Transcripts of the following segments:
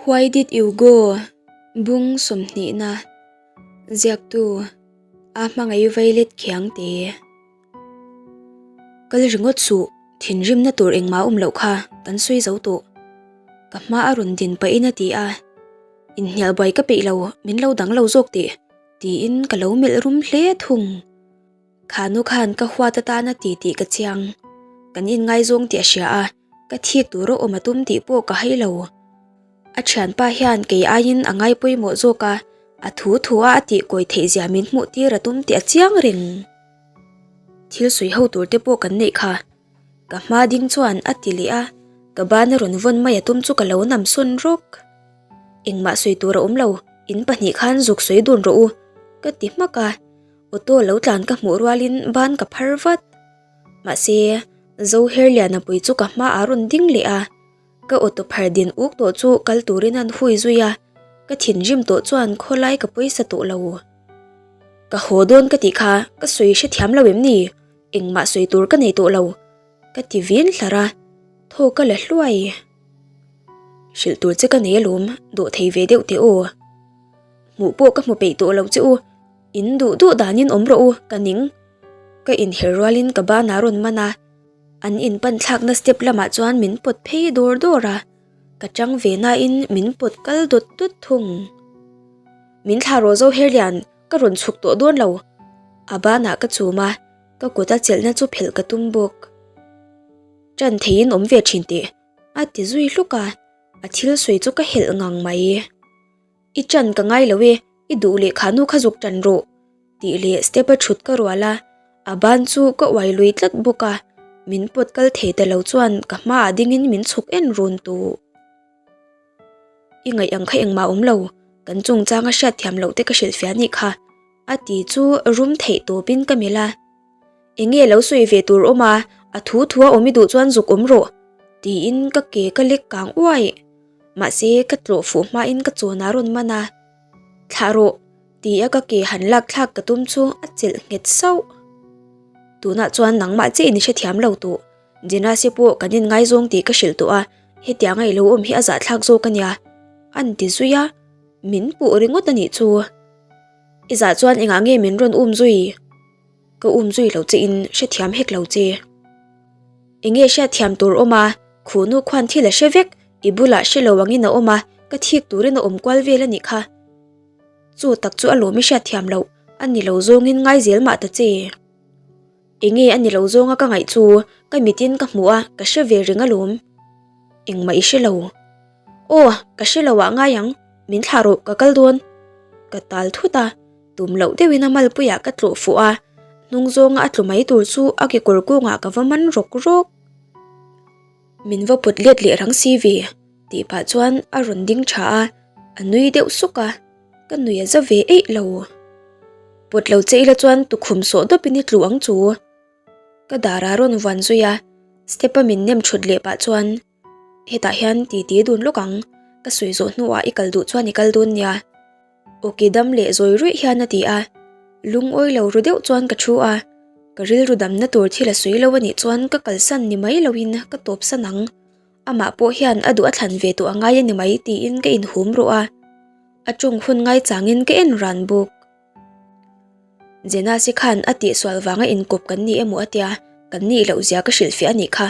Why did you go? Bung sawmhnihna Ziaktu A hmangaih vailet khiang te. Kal ringawt suh, thinrimna tur engmah awm loh kha kan sawi zo tawh. Ka hma a rawn din pahin a ti a, Inhnial buai ka peih lo, min lo dang lo zawk teh, tiin ka lo melh rum hle thung. Kha nu khan ka huat atana ti tih ka chiang. Kan inngaizawng tih a hria a, ka thik tur a awm a tum tih pawh ka hai lo. A thianpa hian kei aiin a ngai pawimawh zawk a, a thu thu a a tih kawi theih zia min hmuh tir a tum tih a chiang reng. Thil sawi ho tur te pawh kan neih kha. Ka hma ding chuan a ti leh a, ka ban a rawn vawn mai a tum chu ka lo nam sawn rawk. Engmah sawi tur a awm lo, in pahnih khan zuk sawi dun rawh u, ka ti hmak a. Auto lo tlan ka hmuh rualin ban ka phar vat. Mahse, Zoherliana pui chu ka hma a rawn ding leh a, ka auto phar din uk tawh chu kal turin an hui zui a, ka thinrim tawh chuan khawlai ka pawisa tawh lo. Ka haw dawn ka tih kha ka sawi hrethiam lo em ni? Engmah sawi tur ka nei tawh lo, ka ti vin hlar a, thaw ka la hluai. Hrilh tur che ka nei alawm, dawh thei ve deuh teh aw. Hmuh pawh ka hmu peih tawh lo che u. In duh duh danin awm rawh u, ka ning. Ka inher rualin ka ban a rawn man a, an in pan thlakna step lamah chuan min pawt phei dawr dawr a, ka chang ve nain min pawt kal dawt dawt thung. Min thlah rawh zo Herlian, ka rawn chhuk tawh dawn lo. A banah ka chum a, ka kut a chelhna chu phelh ka tum bawk. Ṭan theiin awm ve ṭhin teh, a ti zui hluk a, a thil sawi chu ka helh ngang mai. I ṭan ka ngai lo e, i duh leh kha nu kha zuk ṭan rawh, tih leh step a ṭhut ka rual a, a ban chu ka uai lui tlat bawk a, min pawt kal thei ta lo chuan ka hmaah dingin min chhuk en run tawh. I ngaih ang kha engmah awm lo, kan chungchanga hriatthiam loh te ka hrilhfiah anih kha, a ti chu rum theih tawpin ka melh a. Enge lo sawi ve tur awm a, a thu thu a awm i duh chuan zuk awm rawh, tiin ka ke ka lek kang uai. Mahse ka tlawh fuh hmain ka chawn a rawn man a, Thlah rawh, tia ka ke han lak thlak ka tum chu a chelh nghet sauh. Tunah chuan nangmah chiah in i hrethiam lo tawh, Jenasi pawh kan inngaizawng tih ka hrilh tawh a, hetianga i lo awm hi a zahthlak zawk a nia, an ti zui a, min puh ringawt a nih chu. I zah chuan engah nge min rawn um zui? Ka um zui lo che in hrethiam hek lo che. Enge hriatthiam tur awm a, khuhnu khuan thil a hre vek, i bulah hre lo angin a awm a, ka thik turin a awm kual vel a nih kha. Chu tak chu a lawm i hriatthiam loh, a ni lo zawngin ngai zel mah ta che. Enge a ni lo zawnga ka ngaih chu, ka mitin ka hmuh a, ka hre ve reng alawm. Engmah i hre lo. Aw, ka hre lo ah ngai ang, min thlah rawh ka kal dawn. Ka tal thut a, tum loh deuhin a malpuiah ka tlawh fuh a, hnung zawnga a tlu mai tur chu a kekawr kungah ka va man rawk rawk. Min va put let leh rang si ve, tih pah chuan a rawn ding tha a, a nui deuh suk a, ka nui a za ve eih lo. Put lo che ila chuan tukhum sawh dawpin i tlu ang chu. Ka dar a rawn vuan zui a, step a min nem thut leh pah chuan Hetah hian titi dun lawk ang, ka sawi zawh hnuah i kal duh chuan i kal dawn nia. Awki dam leh zawi ruih hian a ti a, lungawi lo ru deuh chuan ka thu a, ka rilru damna tur thil a sawi lo anih chuan ka kalsan ni mai loin ka tawpsan ang, amah pawh hian a duh a thlan ve tawh a ngai a ni mai tiin ka inhum ruh a, a tawng hun ngaichangin ka en ran bawk. Jenasi khan a tihsual vanga inkawp kan ni emaw a tia, kan nih loh zia ka hrilhfiah a nih kha.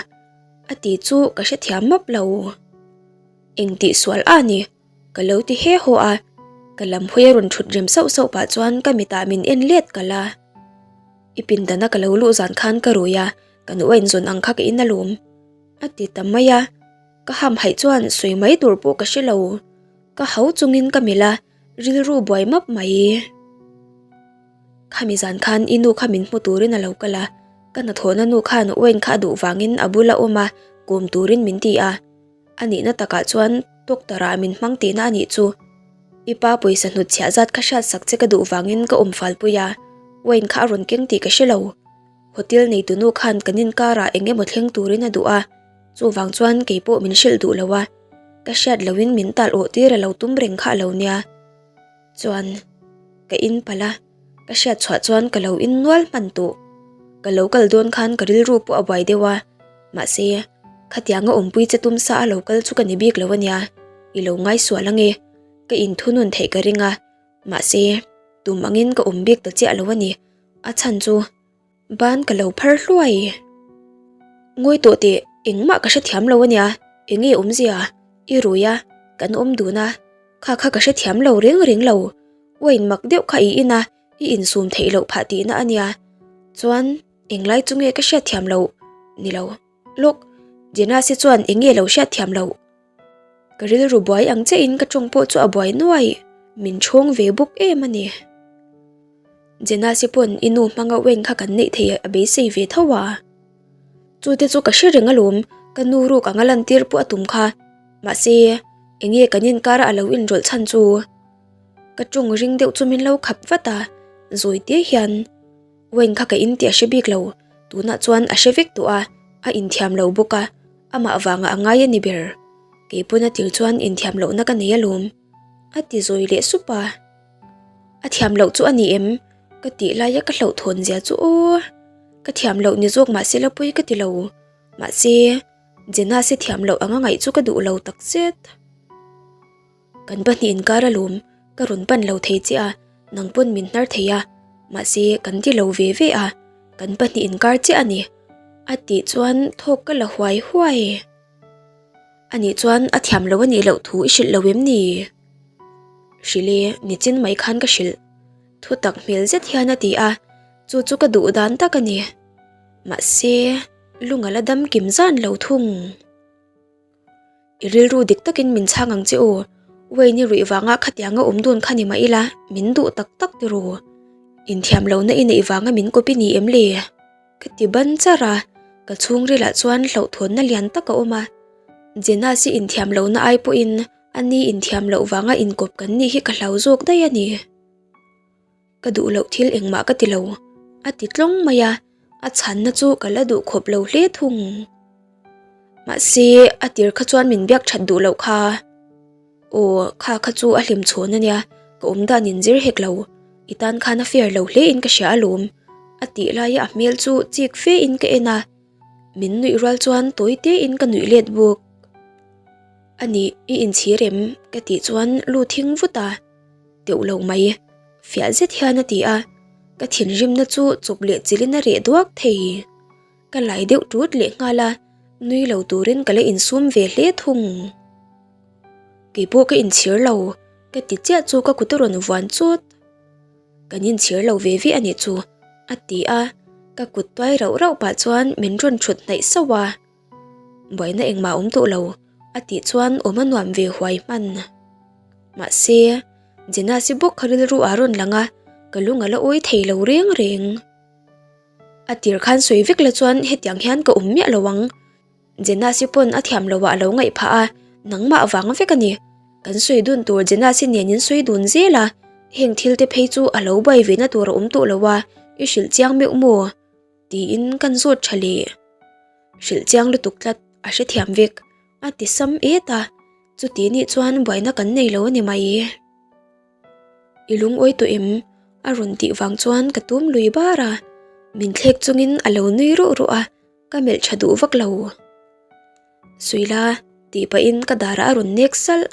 A ti chu ka hrethiam map lo. Eng tihsual a ni? Ka lo ti he haw a, ka lam hawi a rawn thut rem sauh sauh pah chuan ka mitah min en let kalh a. I pindana ka lo luh zan khan ka rui a, ka nu a inzawn ang kha ka in alawm. A ti ta mai a, ka hamhaih chuan sawi mai tur pawh ka hre lo. Ka hau chungin ka melh a. Rilru buai map mai. Khami zan khan i nu kha min hmu turin a lo kal a, ka hnathawhna nu khan Wayne kha a duh vangin a bula awm a, kawm turin min ti a. A nihna takah chuan doctor ah min hmang tihna a nih chu. I pa pawisa hnutchhiah zat kha hriatsak che ka duh vangin ka awm falpui a, Wayne kha a rawn keng tih ka hre lo. Hotel neitunu khan kan inkarah eng emaw thleng turin a duh a, chuvang chuan kei pawh min hrilh duh lo a, ka hriat loin min tal awh tir a lo tum reng kha a lo nia. Chuan, ka in palh a, ka hriat chhuah chuan ka lo in nual hman tawh. Ka lo kal dawn khan ka rilru pawh a buai deuh a, mahse, khatianga awmpui che tum sa a lo kal chu ka ni bik lo a nia. I lo ngaisual ange, ka inthunun theih ka ring a, mahse, tum angin ka awm bik ta chiah lo a ni, a chhan chu ban ka lo phar hluai. Ngawi tawh teh, engmah ka hrethiam lo a nia, enge awmzia? I rui a, kan awm dun a, kha kha ka hrethiam lo reng reng lo, wine mak deuh kha i in a, i insum theih loh phah tihna a nia, chuan englai chu nge ka hriatthiam loh? Ni lo. Lawk, Jenasi chuan eng nge lo hriatthiam loh? Ka rilru buai ang chiahin ka tawng pawh chu a buai nuai, min chhawng ve bawk em a ni. Jenasi pawn i nu hmanga wen kha kan neih theih a beisei ve tho a. Chu te chu ka hre reng alawm, ka nu ruk anga lantir pawh a tum kha. Mahse, eng nge kan inkara a lo inrawlh chhan chu? Ka tawng ring deuh chu min lo khap vat a, zawi te hian. Wayne kha ka in tih a hre bik lo, tunah chuan a hre vek tawh a, a inthiam lo bawk a, amah vangah a ngai a ni ber. Kei pawn a tir chuan inthiam lohna ka nei alawm, a ti zawi leh sup a. A thiam loh chu a ni em? Ka tih laia ka hlauhthawn zia chu aw. Ka thiam loh ni zawk mahse la pawi ka ti lo. Mahse, Jenna se thiam loh anga ngaih chu ka duh lo takzet. Kan pahnih inkar alawm, ka rawn pan lo thei che a, nang pawn min hnar thei a, mahse kan ti lo ve ve a, kan pahnih inkar chiah a ni, a tih chuan thawk ka la huai huai. Anih chuan a thiam lo a nih loh thu i hrilh lo em ni? Hrilh e, nichin mai khan ka hrilh. Thu tak hmel zet hian a ti a, chu chu ka duh dan tak a ni. Mahse, lung a la dam kim zan lo thung. I rilru dik takin min chhang ang che u. Wayne i ruih vanga khatianga awm dun kha ni mah ila, min duh tak tak tiraw? Inthiam lohna i neih vanga min kawp i ni em le? Ka ti ban char a, ka chhungrilah chuan hlauhthawnna lian tak a awm a. Jenas i inthiam lohna ai pawhin a ni inthiam loh vanga inkawp kan nih hi ka hlau zawk daih a ni. Ka duh loh thil engmah ka ti lo, a ti tlawng mai a, a chhanna chu ka la duh khawp lo hle thung. Mahse, a tir kha chuan min biak that duh loh kha. Aw, kha kha chu a hlim chhawn a nia, ka awm dan in zir hek lo, i tan khan a fair lo hle in ka hria alawm, a tih laia a hmel chu chik fe in ka en a, min nuih rual chuan tawi te in ka nuih let bawk. A nih, i inchhir em? ka tih chuan lu thing vut a. Teuh lo mai, fiah zet hian a ti a, ka thinrimna chu chawp leh chilhin a reh duak thei. Ka lai deuh tut leh nghal a, nui lo turin ka la insum ve hle thung. Keipawh ka inchhir lo, ka ti chiah chu ka kut a rawn vuan chut. Kan inchhir lo ve ve a nih chu, a ti a, ka kut tuai rauh rauh pah chuan min rawn thut hnaih sauh a. Buaina engmah awm tawh lo, a tih chuan awm a nuam ve huai hman. Mahse, Jenasi bawk kha rilru ah rawn lang a, ka lung a la awi thei lo reng reng. A tir khan sawi vek la chuan hetiang hian ka awm miah lo ang. Jenasi pawn a thiam loh ah a lo ngaih phah a, nangmah vang vek a ni. Kan sawi dun tur Jenasi nen in sawi dun zel a, heng thil te phei chu a lo buai ve na tur a awm tawh lo a, i hrilh chiang meuh maw? Tiin kan zawt tha leh. Hrilh chiang lutuk tlat a hrethiam vek a ti sam et a, chuti nih chuan buaina kan nei lo a ni mai. I lungawi tawh em? A rawn tih vang chuan ka tum lui bar a, min thlek chungin a lo nui ruh ruh a, ka melh tha duh vak lo. Suila tih pahin ka darah a rawn nek salh.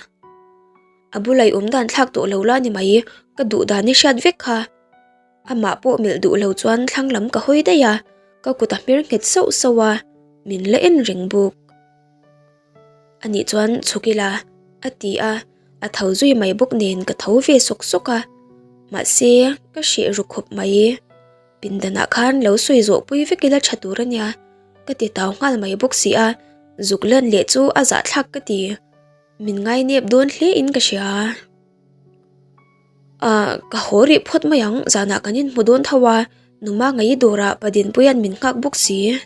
A bula i awm dan thlak tawh lo la ni mai, ka duh dan i hriat vek kha. Amah pawh melh duh lo chuan thlang lam ka hawi daih a, ka kut a hmer nghet sauh sauh a, min la en reng bawk. Anih chuan chhuk ila a ti a, a tho zui mai bawk nen ka tho ve sawk sawk a, mahse ka hreh ru khawp mai. Pindanah khan lo sawi zawh pui vek ila tha tur ania ka ti tau nghal mai bawk si a, zuk lan leh chu a zahthlak ka ti. Min ngainep dawn hle in ka hria. Ah, ka haw rih phawt mai ang, zanah kan inhmu dawn tho a, numa ngaih dawrah Padinpuia'n min nghak bawk si.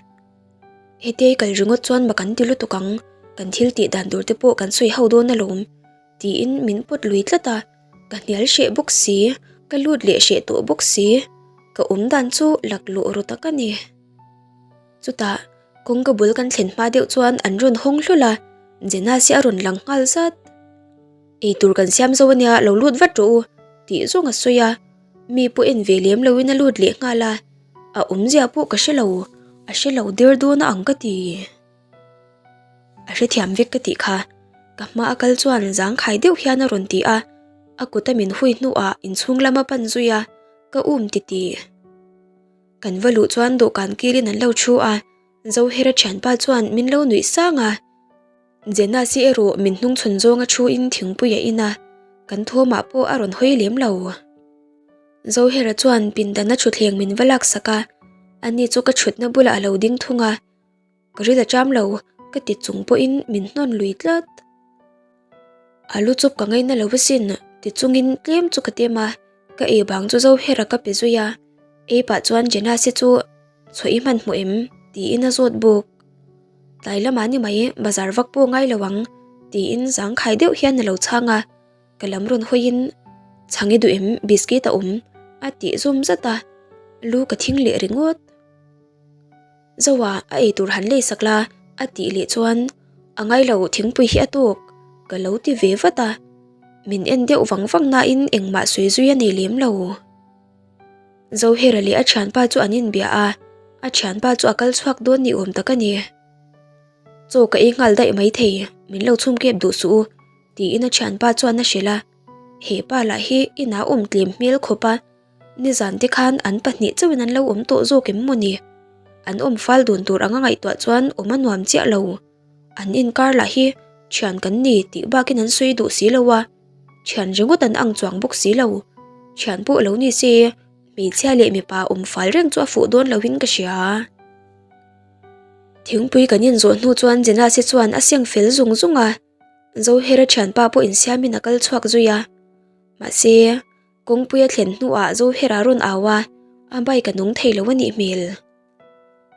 Hetei kal ringawt chuan ma kan ti lutuk ang, kan thil tih dan tur te pawh kan sawi ho dawn alawm, tiin min pawt lui tlat a, ka hnial hreh bawk si, ka lut leh hreh tawh bawk si, ka awm dan chu laklawh ru tak a ni. Chutah, kawngka bul kan thlen hma deuh chuan an rawn hawng hlawlh a, Jenasi a rawn lang nghal zat. Eitur kan siam zo ania, lo lut vat rawh u, tih zawng a sawi a, mi pawh en ve lem loin a lut leh nghal a. A awmzia pawh ka hre lo, a hre lo der dawn a ang ka ti. A hrethiam vek ka tih kha. Ka hma a kal chuan zangkhai deuh hian a rawn ti a, a kut a min hui hnuah inchhung lam a pan zui a, ka um titih. Kan va luh chuan dawhkan kilin an lo thu a, Zohera thianpa chuan min lo nuih sang a. Jenasi erawh min hnungchhawn zawnga thuin thingpui a in a, kan thawmah pawh a rawn hawi lem lo. Zohera chuan pindana thutthleng min va laksak a, ani chu ka thutna bulah a lo ding thung a. Ka ril a cham lo, ka ti chung pawhin min hnawn lui tlat. A lu chup ka ngaina lo asin ti chungin tlem chu ka tem a, ka ei bang chu Zohera ka pe zui a, ei pah chuan Jenasi chu chhuah i hmanhmawh em? tiin a zawt bawk. Tlai lamah ni mai bazar vak pawh ngai lo ang tiin zangkhai deuh hian a lo chhang a, ka lam rawn hawiin chhang i duh em biscuit a awm a tih zawm zat a, lu ka thing leh ringawt. Zoa a ei tur han lei sak la a tih leh chuan a ngai lo thingpui hi a tawk ka lo ti ve vat a, min en deuh vang vang nain engmah sawi zui a nei lem lo. Zohera leh a thianpa chu an inbia a, a thianpa chu a kal chhuak dawn ni awm tak a ni. Chaw ka ei nghal daih maithei, min lo chhum kep duh suh u, tiin a thianpa chuan a hrilh a. He pa lah hi inah awm tlem hmel khawp a, nizan te khan an pahnih chauhin an lo awm tawh zawk em maw ni? An awm fal dun tur anga ngaihtuah chuan awm a nuam chiah lo. An inkar lah hi thian kan ni tih bakin an sawi duh si lo a. Thian ringawt an ang chuang bawk si lo. Thian pawh lo ni se, hmeichhia leh mipa awm fal reng chu a fuh dawn loin ka hria. Thingpui kan inzawh hnu chuan Jenasi chuan a seng fel zung zung a, Zohera thianpa pawh insiamin a kal chhuak zui a. Mahse, kawngpui a thlen hnuah Zohera rawn au a, a bike a nung thei lo a nih hmel.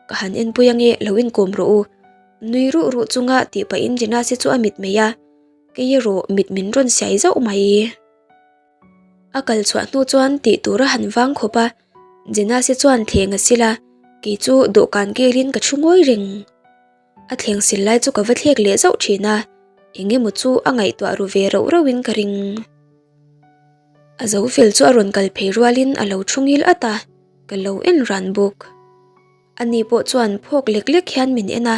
Ka han enpui ange lo inkawm rawh u. Nui ruh ruh chunga tih pahin Jenasi chu a mit mai a, kei erawh mit min rawn siai zauh mai. A kal chhuah hnu chuan tih tur a han vang khawp a, Jenasi chuan thleng a sil a, kei chu dawhkan kelin ka thu ngawi reng. A thleng sil lai chu ka va thlek leh zauh thin a, eng emaw chu a ngaihtuah ru ve rauh rauhin ka ring. A zo fel chu a rawn kal phei rualin a lo thu ngil at a, ka lo en ran bawk. Ani pawh chuan phawk lek lek hian min en a,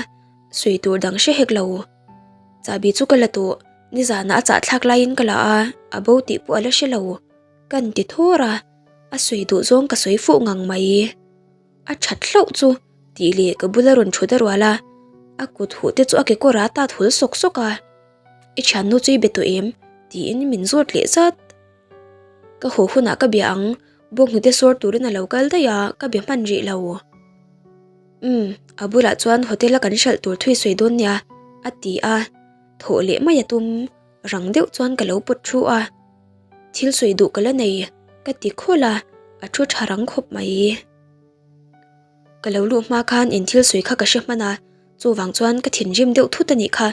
sawi tur dang hre hek lo. Chahbi chu ka la tawh, nizanah a chahthlak laiin ka la a, a bo tih pawh a la hre lo. Kan ti thawr a, a sawi duh zawng ka sawi fuh ngang mai. A that hlauh chu tih leh ka bula rawn thut a rual a, a kut huh te chu a kekawr a tat hul sawk sawk a. I thiannu chu i be tawh em? tiin min zawt leh zat. Ka haw hunah ka bia ang, bawnghnute sawr turin a lo kal daih a, ka be hman rih lo. Umm, a bulah chuan hotel a kan hralh tur thui sawi dawn nia, a ti a, thawh leh mai a tum, rang deuh chuan ka lo pawt thu a. Thil sawi duh ka la nei, ka ti khawlh a, a thu tha rang khawp mai. Ka lo luh hma khan in thil sawi kha ka hre hman a, chuvang chuan ka thinrim deuh thut a nih kha.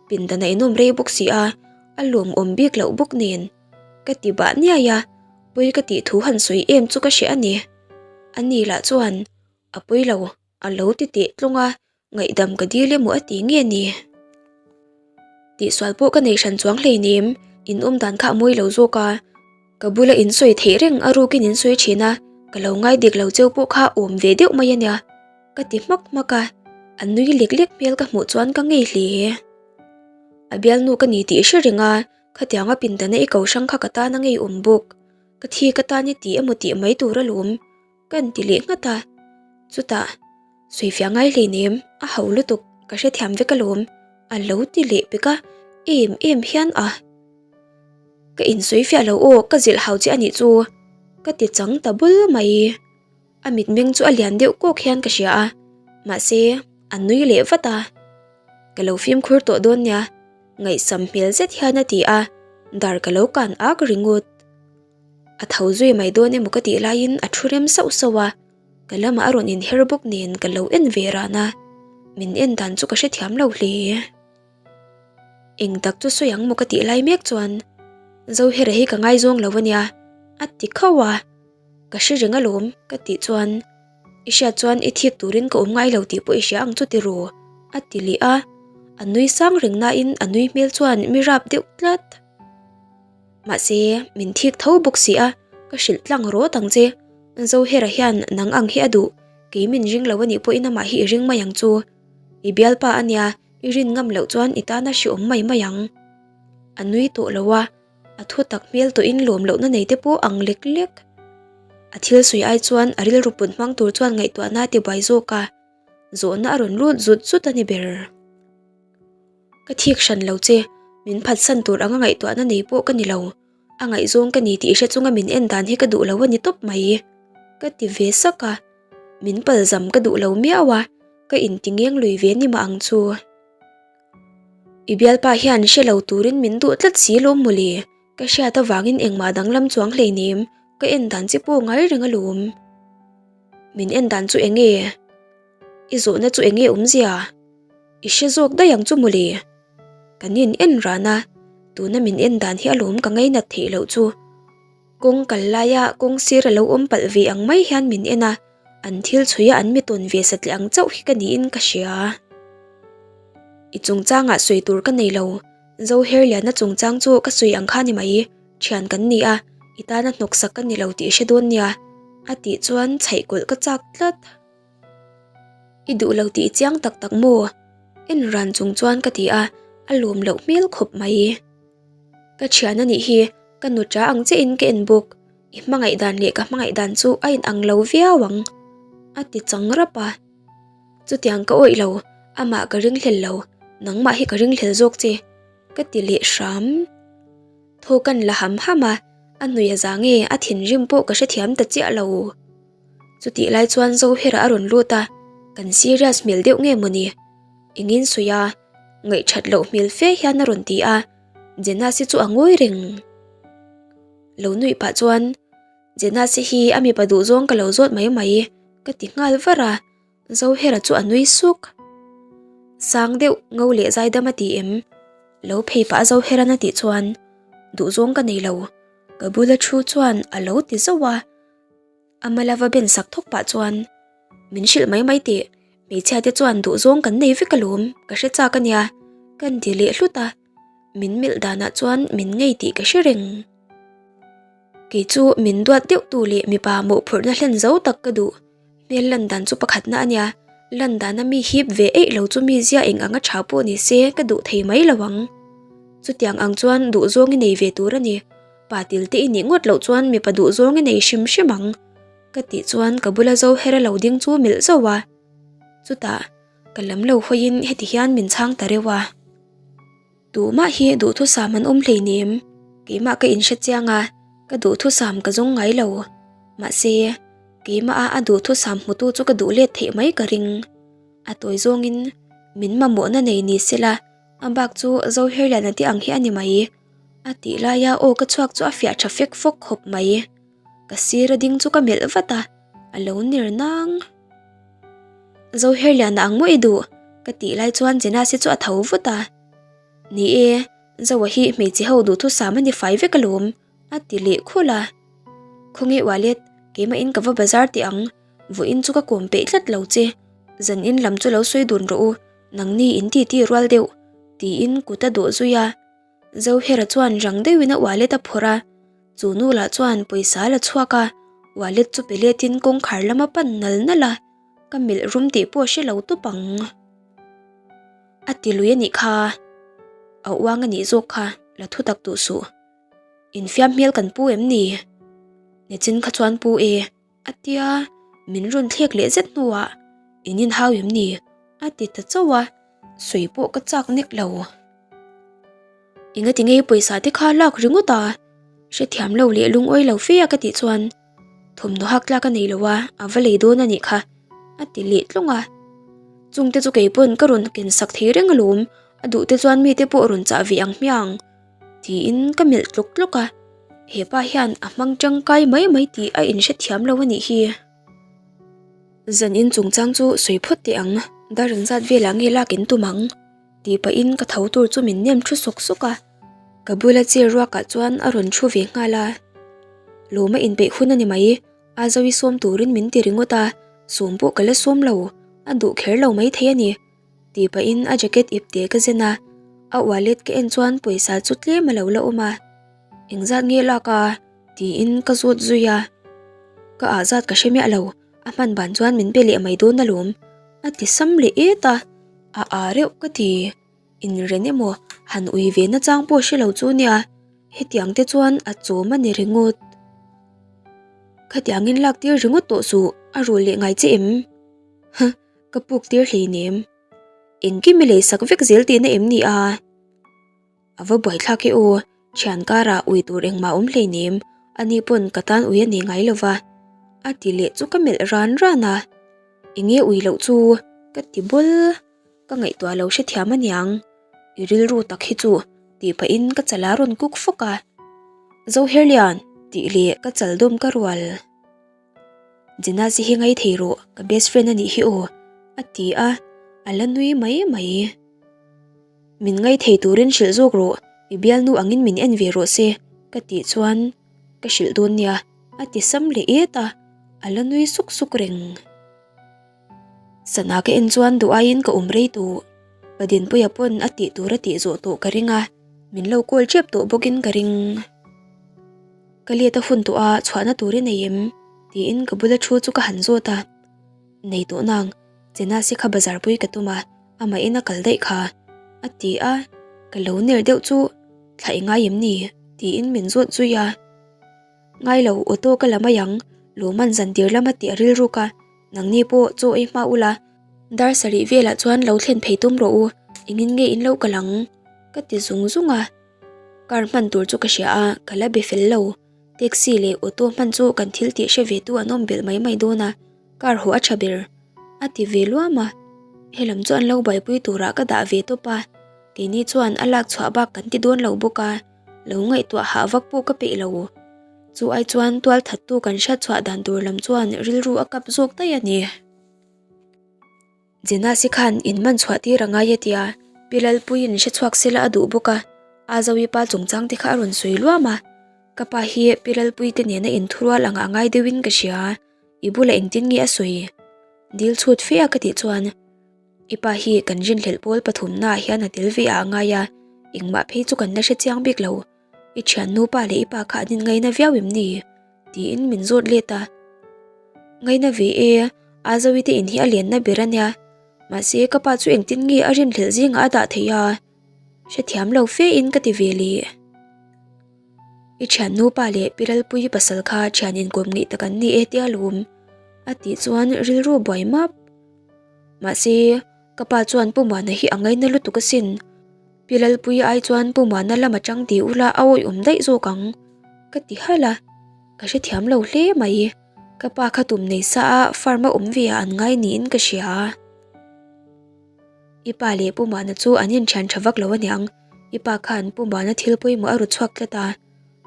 Pindan a inawm rei bawk si a, a lawmawm bik loh bawk nen. Ka ti bah niai a, pawi ka tih thu han sawi em chu ka hre a ni. Ani lah chuan, A pawi lo, a lo ti teh tlawng a, ngaihdam ka dil emaw a ti nge ni? Tihsual pawh ka nei hran chuang hleinem, in awm dan kha a mawi lo zawk a, ka bula in sawi theih reng a rukin in sawi thin a, ka lo ngai dik lo cheu pawh kha awm ve deuh mai a nia, ka ti hmak hmak a, a nui lek lek hmel ka hmuh chuan ka ngei hle. A bialnu ka ni tih i hre reng a, khatianga pindana i ko hrang kha ka tan a ngeiawm bawk, ka thi ka tan i ti emaw tih mai tur alawm. Ka inti leh nghat a, chutah sawifiah ngai hleinem a ho lutuk ka hrethiam vek alawm a lo ti leh pek a, em em hian a. Ka insawifiah lo aw ka zilh hau che a nih chu ka ti chang ta bul mai. A mitmeng chu a lian deuh kawk hian ka hria a, mahse a nui leh vat a. Ka lo fimkhur tawh dawn nia ngaihsam hmel zet hian a ti a, dar ka lo kan ak ringawt. A tho zui mai dawn emaw ka tih laiin a thu rem sauh sauh a, ka lamah a rawn inher bawk nen ka lo en ve ran a, min en dan chu ka hrethiam lo hle. Eng tak chu sawi ang maw ka tih lai mek chuan Zohera hi ka ngaizawng lo ania a ti khauh a, ka hre reng alawm ka tih chuan I hriat chuan i thik turin ka awm ngai lo tih pawh i hria ang chu ti ru a ti leh a, a nui sang reng nain a nui hmel chuan mi rap deuh tlat. Mahse, min thik tho bawk si a, ka hrilh tlang rawt ang che. Zohera hian nang ang hi a duh, kei min ring lo anih pawhin amah hi i ring mai ang chu. I bialpa ania, i rin ngam loh chuan i tana hri awm mai mai ang. A nui tawh lo a, a thu tak hmel tawhin lawm lohna nei te pawh ang lek lek. A thil sawi ai chuan a rilru put hmang tur chuan ngaihtuahna a ti buai zawk a, zawhna a rawn lut zut zut a ni ber. Ka thik hran lo che, min phatsan tur anga ngaihtuahna nei pawh ka ni lo. A ngaihzawng ka ni tih hre chunga min en dan hi ka duh lo a ni tawp mai. Ka ti ve sak a, min palzam ka duh lo miau a, ka inti ngeng lui ve ni mah ang chu. I bialpa hian hre lo turin min duh tlat si lawm mawle, ka hriat avangin engmah danglam chuang hleinem, ka en dan che pawh ngai reng alawm. Min en dan chu eng nge? I zawhna chu eng nge awmzia? I hre zawk daih ang chu mawle. Kan in en ran a, tuna min en dan hi alawm ka ngainat theih loh chu. Kawng kal laia kawng sir a lo awm palh ve ang mai hian min en a, an thil chhui a an mi tawn ve satliah ang chauh hi ka niin ka hria. I chungchangah sawi tur ka nei lo, Zoherliana chungchang chu ka sawi ang kha ni mai, thian kan ni a, i tana hnawksak ka ni lo tih i hre dawn nia, a tih chuan chhaih kawlh ka chak tlat. I duh lo tih chiang tak tak maw? En ran chung chuan ka ti a, a lawm loh hmel khawp mai. Ka thian a nih hi, ka nu ṭa ang chiahin ka en bawk. I hmangaih dan leh ka hmangaih dan chu a inang lo viau ang, a ti chang rap a. Chutiang ka awih lo, amah ka ringhlel lo, nangmah hi ka ringhlel zawk che, ka ti leh hram. Thaw kan la ham ham a, a hnuia za nge a thinrim pawh ka hrethiam ta chiah lo. Chutih lai chuan Zohera a rawn lut a, kan serious hmel deuh nge mawni? Engin sawi a, ngaihthat loh hmel fe hian a rawn ti a, Jenasi chu a ngawi reng. Lo nuih pah chuan, Jenasi hi a mipa duhzawng ka lo zawt mai mai, ka ti nghal var a, Zohera chu a nui suk. Sang deuh ngo leh zaidam a ti em? Lo phei pah a Zoheran a tih chuan, Duhzawng ka nei lo, ka bula thu chuan a lo ti zauh a. A mala va ben sak thawk pah chuan, Min hrilh mai mai teh, hmeichhia te chuan duhzawng kan nei vek alawm, ka hre chak ania, ka ti leh hlut a, min melh danah chuan min ngei tih ka hre reng. Kei chu min duat deuh tu leh mipa mawhphurhna hlen zo tak ka duh, hmel lan dan chu pakhatna ania, lan dana mi hip ve eih lo chu mi zia eng anga tha pawh ni se ka duh thei mai lo ang. Chutiang ang chuan duhzawng i nei ve tur a ni. Pa til te i nih ngawt loh chuan mipa duh zawng i nei hrim hrim ang, ka tih chuan ka bula zo her a lo ding chu milh zauh a. Chutah, ka lam lo hawiin heti hian min chhang ta reuh a. Tumah hi duhthusam an awm hleinem, keimah ka inhre chiang a, ka duhthusam ka zawng ngai lo. Mahse, keimah a a duhthusam hmutu chu ka duh let theih mai ka ring. A tawi zawngin min mamawhna nei ni sela, a bak chu Zoherliana te ang hi a ni mai. A tih laia aw ka chhuak chu a fiah tha fek fawk khawp mai. Ka sir a ding chu ka melh vat a, a lo ner nang. Zoherliana ang maw i duh? Ka tih lai chuan Jenasi chu a tho vut a. Ni e, Zoa hi hmeichhe ho duhthusam a ni fai vek alawm, a ti leh khulh a. Khawnge wallet, keimahin ka va bazar teh ang, vawiin chu ka kawm peih tlat lo che, zanin lam chu lo sawi dun rawh u, nangni in titi rual deuh, tiin kut a dawh zui a. Zohera chuan rang deuhin a wallet a phawrh a, chu nu lah chuan pawisa a la chhuak a, wallet chu pe letin kawngkhar lama pan nal nal a, ka melh rum tih pawh a hre lo tawp ang. A ti lui a nih kha, a uang a nih zawk kha la thu tak duh suh. Infiam hmel kan pu em ni? Nichin kha chuan pu e. A tia, min rawn thlek leh zet hnuah in inhau em ni? A ti ta chauh a, sawi pawh ka chak nek lo. Engati nge pawisa te kha lak ringawt a? Hrethiam lo leh lungawi lo fe a ka tih chuan thawmhnaw hak tlak a nei lo a, a va lei dawn a nih kha a ti leh tlawng a. Chungte chu kei pawn ka rawn ken sak thei reng alawm, a duh te chuan mite pawh rawn chah ve ang hmiang. Tiin ka melh tlawk tlawk a, hepa hian a hmang tangkai mai mai tih a inhrethiam lo a nih hi. Zan in chungchang chu sawi phawt teh ang, dar engzat velah nge lak in tum ang? Tih pahin ka tho tur chu min nem thu sawk sawk a, ka bula chair ruakah chuan a rawn thu ve nghal a. Lawma inpeih hun a ni mai, a zawi sawm turin min ti ringawt a, sawm pawh ka la sawm lo, a duh kher lo maithei a ni. Tih pahin a jacket ip te ka zen a, a wallet ka en chuan pawisa chu tlem a lo la awm a, engzat nge lak a? Tiin ka zawt zui a, ka ah zat ka hre miah lo, a hman ban chuan min pe leh mai dawn alawm, a ti sam leh et a, a ah reuh ka ti. Inren emaw han ui ve na chang pawh hre lo chu nia, hetiang te chuan a chawm a ni ringawt. Khatiangin lak tir ringawt tawh suh, a rul leh ngai che em? Huh, ka puk tir hleinem. Engkim i leisak vek zel tihna em ni a? A va buaithlak e aw, thian karah ui tur engmah awm hleinem, ani pawn ka tan ui a nei ngai lo va, a ti leh chu ka melh ran ran a. Enge ui loh chu? ka ti bawl. Ka ngaihtuah lo hrethiam aniang, i rilru tak hi chu tih pahin ka chal a rawn kuk fawk a. Zoherlian tih leh ka chal dawm ka rual. Jenasi hi ngai thei rawh, ka best friend a nih hi aw, a ti a, a la nui mai mai. Min ngai thei turin hrilh zawk rawh, i bialnu angin min en ve rawh se, ka tih chuan ka hrilh dawn nia, a ti sam leh et a, a la nui suk suk reng. Sana ka en chuan duh aiin ka awm rei tawh. Pa Dinpuia pawn a tih tur a tih zawh tawh ka ring a, min lo call tep tawh bawkin ka ring. Ka let a hun tawh a, chhuahna tur i nei em? tiin ka bula thu chu ka han zawt a. Nei tawh nang, Chenasi kha bazar pui ka tum a, amah in a kal daih kha, a ti a, ka lo ner deuh chu, Thla i ngai em ni? tiin min zawt zui a. Ngai lo, auto ka la mai ang, Lawman zantir lama tih a rilruk a, nangni pawh chaw ei hma ula, dar sarih velah chuan lo thlen phei tum rawh u, engin nge in lo kal ang? ka ti zung zung a. Car hman tur chu ka hria a, ka la be fel lo. Taxi leh auto hman chu kan thil tih hre ve tu an awm belh mai mai dawn a, car haw a tha ber. A ti ve luam a, helam chu an lo buaipui turah ka dah ve tawp a, keini chuan a lak chhuah bak kan ti dawn lo bawk a, lo ngaihtuah hah vak pawh ka peih lo. Chu ai chuan tual thattu kan hriat chhuah dan tur lam chuan rilru a kap zawk daih a ni. Jenasi khan in man chhuah tir a ngai a tia, Pi Lalpuiin hre chhuak sela a duh bawk a, Azawi pa chungchang te kha a rawn sawi luam a, ka pa hi Pi Lalpui te nena inthurual ang a ngai deuhin ka hria, i bulah engtin nge a sawi? Dil chhut fe a ka tih chuan i pa hi kan rinhlelh pawl pathumnaah hian a tel ve ah a ngai a, engmah phei chu kan la hre chiang bik lo, i thiannu pa leh i pa kha an inngaina viau em ni? Tiin min zawt let a. Ngaina ve e, Azawi te in hi a lenna ber a nia. Mahse ka pa chu engtin nge a rinhlelh zingah a dah theih a? Hrethiam lo fe in ka ti ve leh. I thiannu pa leh Pi Lalpuii pasal kha thian inkawm ngeih tak an ni e tia lawm a tih chuan rilru buai map. Mahse ka pa chuan Pu Muana hi a ngaina lutuk asin. Pi Lalpuii ai chuan Pu Muana lam atang ti ula a awihawm daih zawk ang ka ti halh a, ka hrethiam lo hle mai. Ka pa kha tum nei sa a farm a awm ve ah an ngai niin ka hria. I pa leh Pu Muana chu an inthian tha vak lo aniang, i pa khan Pu Muana thil pawimawh a ru chhuak tlat a,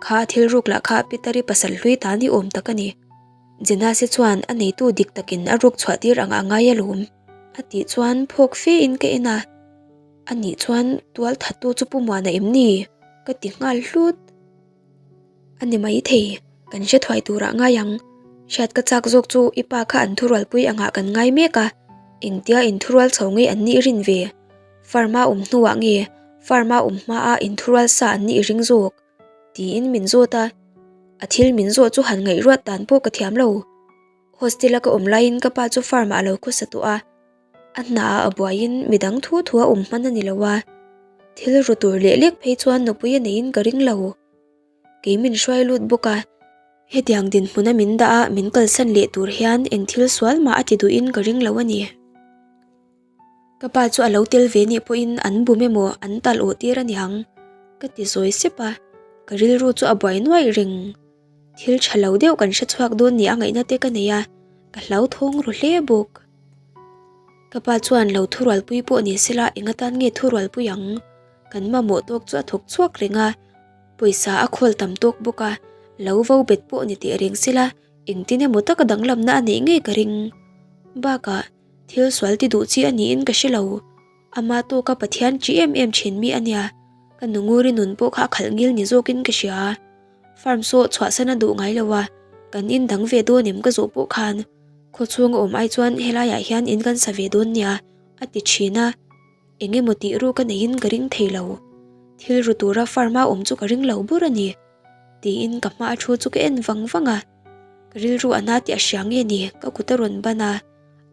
kha a thil ruk lah kha Peter-i pasal hlui ta ni awm tak a ni. Jenasi chuan a neitu dik takin a ruk chhuah tir ang a ngai alawm a tih chuan phawk fe in ka en a. Anih chuan tual thattu chu Pu Muana em ni? ka ti nghal hlut. A ni maithei, kan hre thuai turah ngai ang. Hriat ka chak zawk chu i pa kha an thurualpui angah kan ngai mek a, engtia inthurual chho nge an nih rin ve? Farm a awm hnuah nge farm a awm hmaa inthurual sa an nih ring zawk? tiin min zawt a, a thil min zawh chu han ngaihruat dan pawh ka thiam lo. Hostel a ka awm laiin ka pa chu farm ah a lo khawsa tawh a, a hna ah a buaiin midang thu thu a awm hman a ni lo a, thil ru tur leh lek phei chuan nupui a neiin ka ring lo. Kei min hruai lut bawk a, hetiang dinhmuna min dah a min kalsan leh tur hian eng thil sual mah a ti duhin ka ring lo a ni. Ka pa chu a lo tel ve nih pawhin an bum emaw an tal awh tir a niang ka ti zawi sep a, ka rilru chu a buai nuaih reng. Thil tha lo deuh kan hre chhuak dawn nih a ngaihna te ka nei a, ka hlauthawng ru hle bawk. Ka pa chuan lo thurualpui pawh ni sela eng atan nge thurualpui ang? Kan mamawh tawk chu a thawk chhuak reng a, pawisa a khawl tam tawk bawk a, lo vo bet pawh ni teh reng sela engtin emaw taka danglamna a neih ngei ka ring. Bakah thil sual ti duh chi a niin ka hre lo. Ama tawka Pathian chi em em thin mi a nia, ka nunguri nun pawh kha a khalh ngil ni zawkin ka hria. Farm saw chhuahsan a duh ngai lo a, kan in dang ve dawn em ka zawh pawh khan khaw chhung a awm ai chuan helaiah hian in kan sa ve dawn nia a ti thin a, eng emaw tih ru ka neihin ka ring thei lo. Thil ru tura farm a awm chu ka ring lo bur a ni tiin ka hma a thu chu ka en vang vang a, ka rilru a na tih a hria nge ni ka kut a rawn ban a,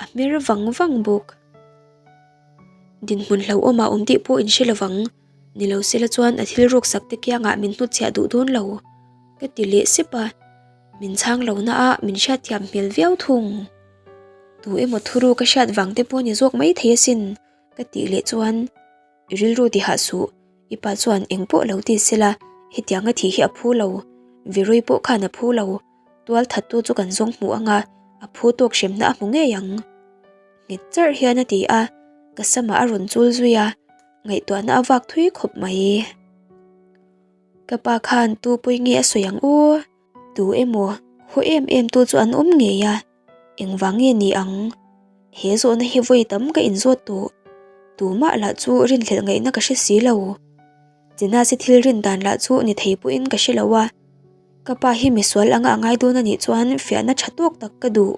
a hmer vang vang bawk. Dinhmun hlauhawmah awm tih pawh inhre lovang. Ni lo sela chuan a thil ruksak te kiangah min hnutchhiah duh dawn lo. Ka ti leh sep a, min chhang lo na a min hriatthiam hmel viau thung. Tu emaw thuru ka hriat vang te pawh ni zawk mai thei asin ka tih leh chuan i rilru ti hah suh, i pa chuan eng pawh lo ti sela hetianga thih hi a phu lo, Virui pawh khan a phu lo, tual thattu chu kan zawng hmuh anga a phu tawk hremna a hmu ngei ang. Nghet charh hian a ti a, ka samah a rawn chul zui a, ngaihtuahna a vak thui khawp mai. Ka pa khan tu pawih nge a sawi ang u? Tu emaw haw em em tu chu an awm ngei a, engvang nge ni ang? He zawhna hi vawi tam ka inzawt tawh. Tumah lah chu rinhlelh ngaihna ka hre si lo. Chinase thil rin dan lah chu ni thei pawhin ka hre lo a. Ka pa hi misual anga a ngai dawn a nih chuan fiahna tha tawk tak ka duh.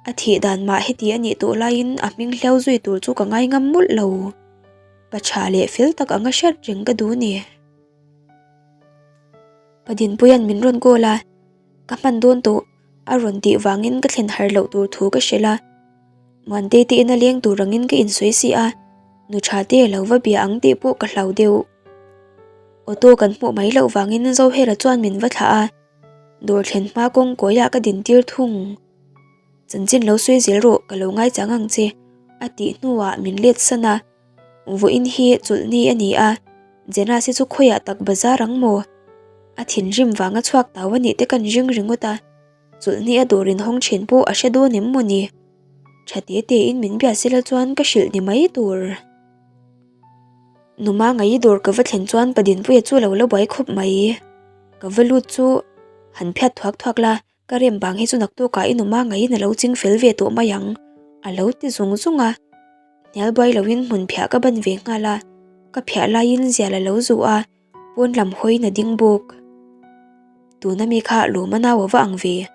A thih dan mah heti a nih tawh laiin a hming hliau zui tur chu ka ngai ngam mawlh lo. Pa tha leh fel tak anga hriat reng ka duh ni. Pa Dinpuia'n min rawn call a, ka hman dawn tawh a rawn tih vangin ka thlen har loh tur thu ka hrilh a. Muantei te ina leng tur angin ka insawi si a, nu tha te a lo va bia ang tih pawh ka hlau deuh. Auto kan hmuh mai loh vangin Zohera chuan min va thlah a, dawr thlen hma kawng kawiah ka dintir thung. Chanchin lo sawi zel rawh ka lo ngaichang ang che a tih hnuah min let san a, vawiin hi chawlhni a ni a, Jenas hi chu khawiah tak bazar ang maw? A thinrim vanga chhuak tau a nih te kan ring ringawt a, chawlhni a dawr inhawng thin pawh a hre dawn em maw ni? Tha te tein min bia sela chuan ka hrilh ni mai tur. Numa ngaih dawr ka va thlen chuan pa Dinpuia chu lo la buai khawp mai. Ka va lut chu han phiat thuak thuak la, Ka rem bang hi chu naktukah i numa ngaiin a lo ching fel ve tawh mai ang, a lo ti zung zung a. Hnial buai loin hmun phiah ka ban ve nghal a, ka phiah laiin zial a lo zu a, pawn lam hawiin a ding bawk. Tuna mi kha lawm a nau a va ang ve,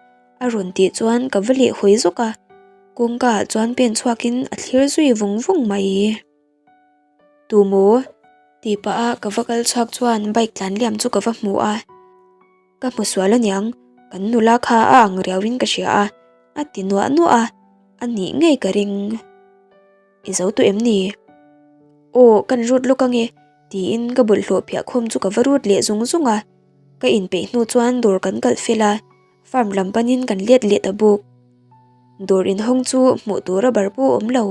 a rawn tih chuan ka va leh hawi zawk a, kawngka ah chuan pen chhuakin a thlir zui vung vung mai. Tu maw? Tih pah a ka va kal chhuak chuan bike tlan liam chu ka va hmu a. Ka hmu sual aniang, kan nula kha a ang riauin ka hria a, a ti nuah nuah a, a nih ngei ka ring. I zo tawh em ni? Aw, kan rut lawk ange, tiin ka bawlhhlawh phiah khawm chu ka va rut leh zung zung a. Ka inpeih hnu chuan dawr kan kalh fel a, farm lam panin kan let leh ta bawk. Dawr inhawng chu hmuh tur a bar pawh a awm lo.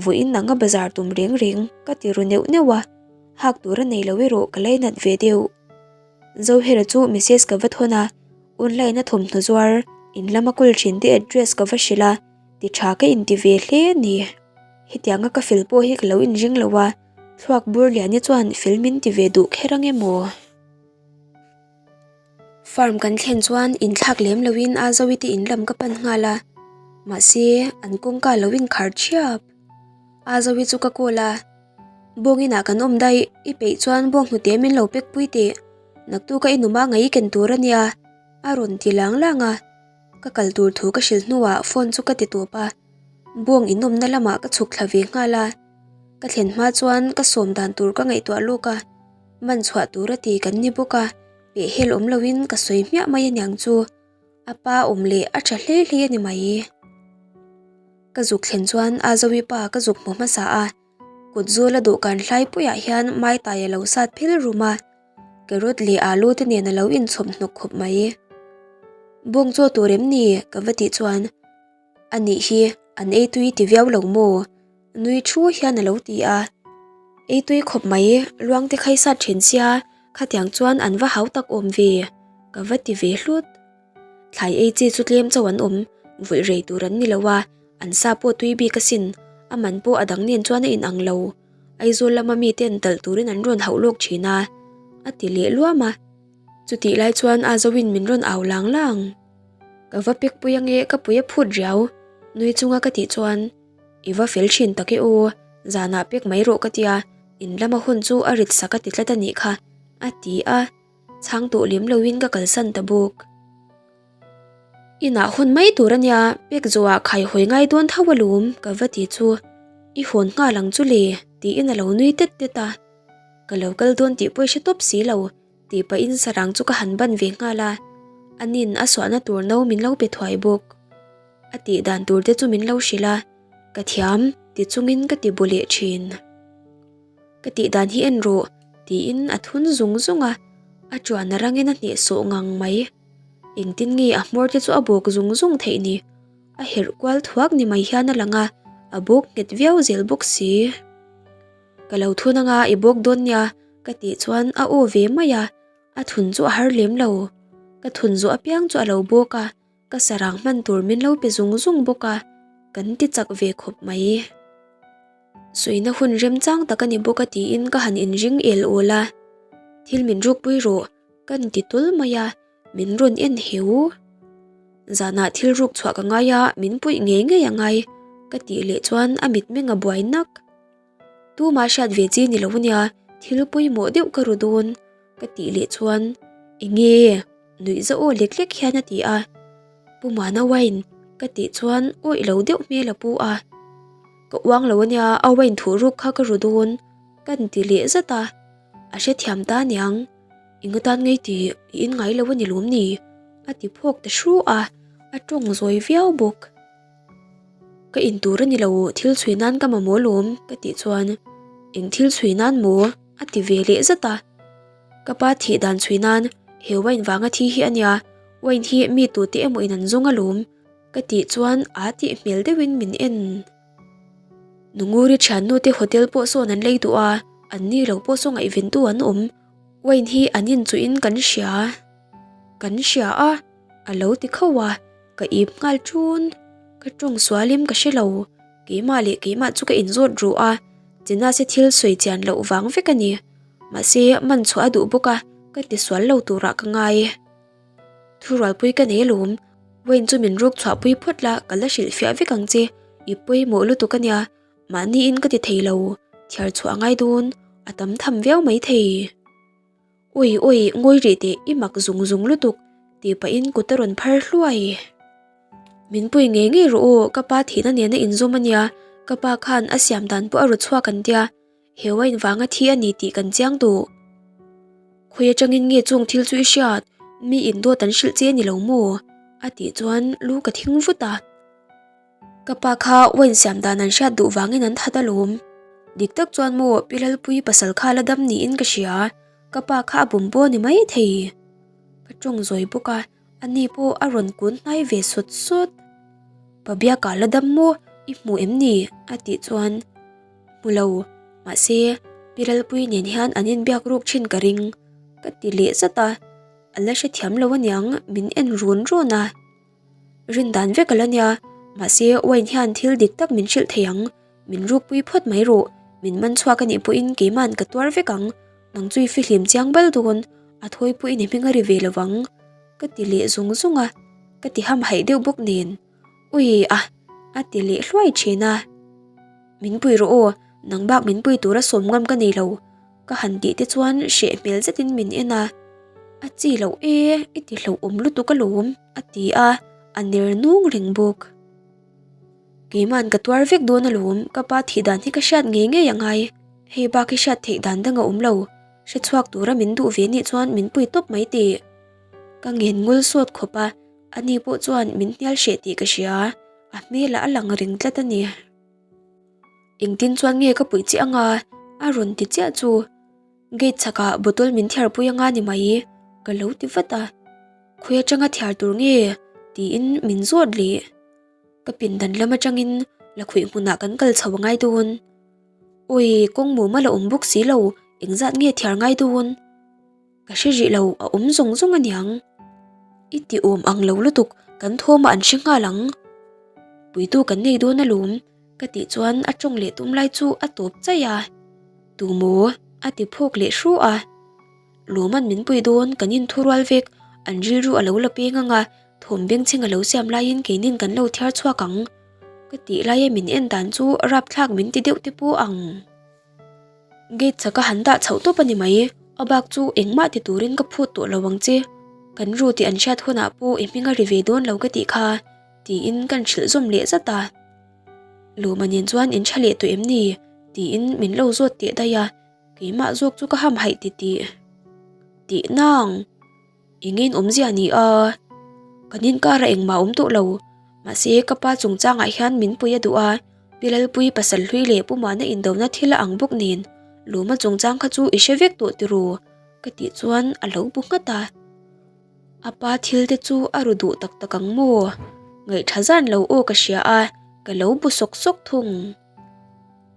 Vawiin anga bazar tum reng reng ka ti ru neuh neuh a, hak tur a nei lo erawh ka lainat ve deuh. Zohera chu message ka va thawn a, online a thawmhnaw zuar in lama kawl thin te address ka va hrilh a, ti tha ka inti ve hle a ni. Hetianga ka fel pawh hi ka lo inring lo a, thluak bur liani chuan fel min ti ve duh kher ang em aw? Farm kan thlen chuan inthlak lem loin a Zoite in lam ka pan nghal a, mahse an kawngka lo inkhar thiap. A Zoe chu ka call a, Bawng inah kan awm daih, i peih chuan bawng hnute min lo pek pui teh, naktuka i numa ngaih i ken tur a nia, a rawn ti lang lang a. Ka kal tur thu ka hrilh hnuah phone chu ka ti tawp a, bawng inawmna lamah ka chhuk thla ve nghal a. Ka thlen hma chuan ka sawm dan tur ka ngaihtuah lawk a, man chhuah tur a ti kan ni bawk a, pehhel awm loin ka sawi hmiah mai aniang chu. A pa awm leh a tha hle hle a ni mai. Ka zuk thlen chuan a Zoe pa ka zuk hmu hmasa a, kut zawl a dawhkan hlai puiah hian maitai a lo sat phel rum a, carrot leh alu te nen a lo inchhawp hnawk khawp mai. Bawng chaw tur em ni? ka va tih chuan a nih hi an ei tui ti viau lo maw? Nui thu hian a lo ti a, ei tui khawp mai luang te khai sat thin sia khatiang chuan an va hau tak awm ve ka va ti ve hlut. Thlai ei chi chu tlem chauh an awm, vulh rei tur an ni lo a, an sa pawh tui bik asin, a man pawh a dang nen chuan a inang lo. Aizawl lama miten talh turin an rawn hauh lawk thin a, a ti leh luam a. Chutih lai chuan a zoin min rawn au lang lang. Ka va pek pui ange ka pui a phut riau, nui chunga ka tih chuan i va fel thin tak e aw, zanah pek mai rawh ka tia, in lama hun chu a rit sak a ti tlat a nih kha, a ti a. Chhang tawh lem loin ka kalsan ta bawk. Inah hawn mai tur a nia, pek zawhah khai hawi ngai dawn tho alawm ka va ti chu i hawn nghal ang chu le tiin a lo nui tet tet a. Ka lo kal dawn tih pawh i hre tawp si lo tih pahin sarang chu ka han ban ve nghal a, anin a suahna tur no min lo pe thuai bawk. A tih dan tur te chu min lo hrilh a, ka thiam. Ti chungin ka ti bu leh thin. Ka tih dan hi en rawh, tiin a thun zung zung a, a tuan a rangin a hnehsawh ngang mai. Engtin nge a hmawr te chu a bawk zung zung theih ni? A herh kual thuak ni mai hian a lang a, a bawk nghet viau zel bawk si. Ka lo thun anga i bawk dawn nia, ka tih chuan a aw ve mai a, a thun chu a har lem lo. Ka thun zawh apiang chu a lo bawk a. Ka sarang hman tur min lo pe zung zung bawk a, kan ti chak ve khawp mai. Suihna hun remchang tak a ni bawk a tiin ka han inring el awl a, Thil min rukpui rawh, ka ni ti tul mai a, min rawn en heu. Zanah thil ruk chhuah ka ngai a, min puih ngei ngei a ngai, ka tih leh chuan a mitmeng a buai nak. Tumah hriat ve chi ni lo ania, thil pawimawh deuh ka ru dawn ka tih leh chuan enge nuih za aw lek lek hian a ti a, Pu Muana wine ka tih chuan awih lo deuh hmel a pu a, ka uang lo ania a wine thuh ruk kha ka ru dawn ka ni leh zat a, a hrethiam ta aniang eng atan ngei tih i in ngai lo a ni lawm ni a ti phawk ta hru a, a tawng zawi viau bawk. Ka in tur a ni lo, thil chhui nan ka mamawh lawm ka tih chuan eng thil chhui nan maw a ti ve leh zat a. Ka pa thih dan chhui nan he wine vanga thi hi a nia, wine hi mi tute emaw in an zawng alawm ka tih chuan aa tih hmel deuhin min en. Nunguri thiannu te hotel pawh sawn an lei duh a, an ni lo pawh saw ngaihventu an awm, wine hi an inchuhin kan hria. Kan hria a, a lo ti khauh a. Ka ip nghal ṭun, ka ṭawng sualim ka hre lo, keimah leh keimah chu ka inzawt ruh a, Chenase thil sawi chian loh vang vek a ni. Mahse, man chhuah a duh bawk a, ka ti sual lo turah ka ngai. Thurualpui ka nei alawm, Wayne chu min ruk chhuahpui phawt la, ka la hrilhfiah vek ang che, i pawimawh lutuk a nia, mahniin ka ti thei lo, thiar chhuah a ngai dawn, a tam tham viau maithei. Ui ui, ngawi rih teh, i mak zung zung lutuk, tih pahin kut a rawn phar hluai. Min pui ngei ngei rawh aw, ka pa thihna nena inzawm a nia, ka pa khan a siam dan pawh a raw chhuak an tia, he wine vanga thi a ni tih kan chiang duh. Khawi atangin nge chung thil chu i hriat, mi indawt an hrilh che a ni lo maw? a tih chuan lu ka thing vut a. Ka pa kha wine siam dan an hriat duh vangin an that alawm. Dik tak chuan maw Pi Lalpuii pasal kha la dam niin ka hria, ka pa kha a bum pawh a ni mai thei. Ka tawng zawi bawk a, ani pawh a rawn kun hnai ve sawt sawt. Pa Biaka la dam maw i hmu em ni? a tih chuan hmu lo, mahse Pi Lalpuii nen hian an inbiak ruk thin ka ring ka ti leh zat a, a la hrethiam lo aniang min en run run a. Rin dan vek a la nia, mahse Wayne hian thil dik tak min hrilh thei ang, min rukpui phawt mai rawh, min man chhuak a nih pawhin keima'n ka tuar vek ang, nang chu i fihlim chiang bal dawn, a thawi pawhin i hming a ri ve lo vang, ka ti leh zung zung a, ka ti hamhaih deuh bawk nen, Ui a, a ti leh hluai thin a. Min pui rawh aw, nang bak min pui tura sawm ngam ka nei lo, Ka han tih te chuan hreh hmel zetin min en a, A chi loh e, i ti hlauhawm lutuk alawm, a ti a, a ner nung reng bawk. Keima'n ka tuar vek dawn alawm, ka pa thih dan hi ka hriat ngei ngei a ngai, hei bak hi hriat theih dan dang a awm lo, hre chhuak tura min duh ve nih chuan min pui tawp mai tih. Ka ngen ngul sawt khawp a, ani pawh chuan min hnial hreh tih ka hria, a hmelah a lang reng tlat a ni. Engtin chuan nge ka puih chiah anga? A rawn ti chiah chu. Gate chhakah bottle min thiar pui anga ni mai ka lo ti vat a. Khawi atanga thiar tur nge? Tiin min zawt leh. Ka pindan lam atangin lakhuih hmunah kan kal chho angai dawn. Awi, kawng mum a la awm bawk si lo, engzat nge thiar ngai dawn? Ka hre rih lo, a awm zawng zawng a niang. I ti awm ang lo lutuk, kan thawmah an hre nghal ang. Puitu kan nei dawn alawm, ka tih chuan a tawng leh tum lai chu a tawp chaih a. Tu maw? a ti phawk leh hru a. Lawman min pui dawn, kan inthurual vek, an rilru a lo la peng ang a, thawm bengchheng a lo siam laiin keinin kan lo thiar chhuak ang. Ka tih laia min en dan chu rapthlak min ti deuh te pawh ang. Gate chaka han dah chhoh tawp a ni mai, a bak chu engmah ti turin ka phut tawh lo ang che, kan ru tih an hriat hunah pawh i hming a ri ve dawn lo ka tih kha, tiin kan hrilh zawm leh zat a. Lawma nen chuan in tha leh tawh em ni? tiin min lo zawt teh daih a, keimah zawk chu ka hamhaih titih. Tih nang! Engin awmzia ni a? Kan inkarah engmah awm tawh lo. Mahse, ka pa chungchangah hian min pui a duh a. Pi Lalpuii pasal hlui leh Pu Muana indona thil a ang bawk nen Lawma chungchang kha chu i hre vek tawh tiraw? ka tih chuan a lo bu nghat a. A pa thil te chu a ru duh tak tak ang maw? Ngaihṭha zan lo aw ka hria a, ka lo bu sawk sawk thung.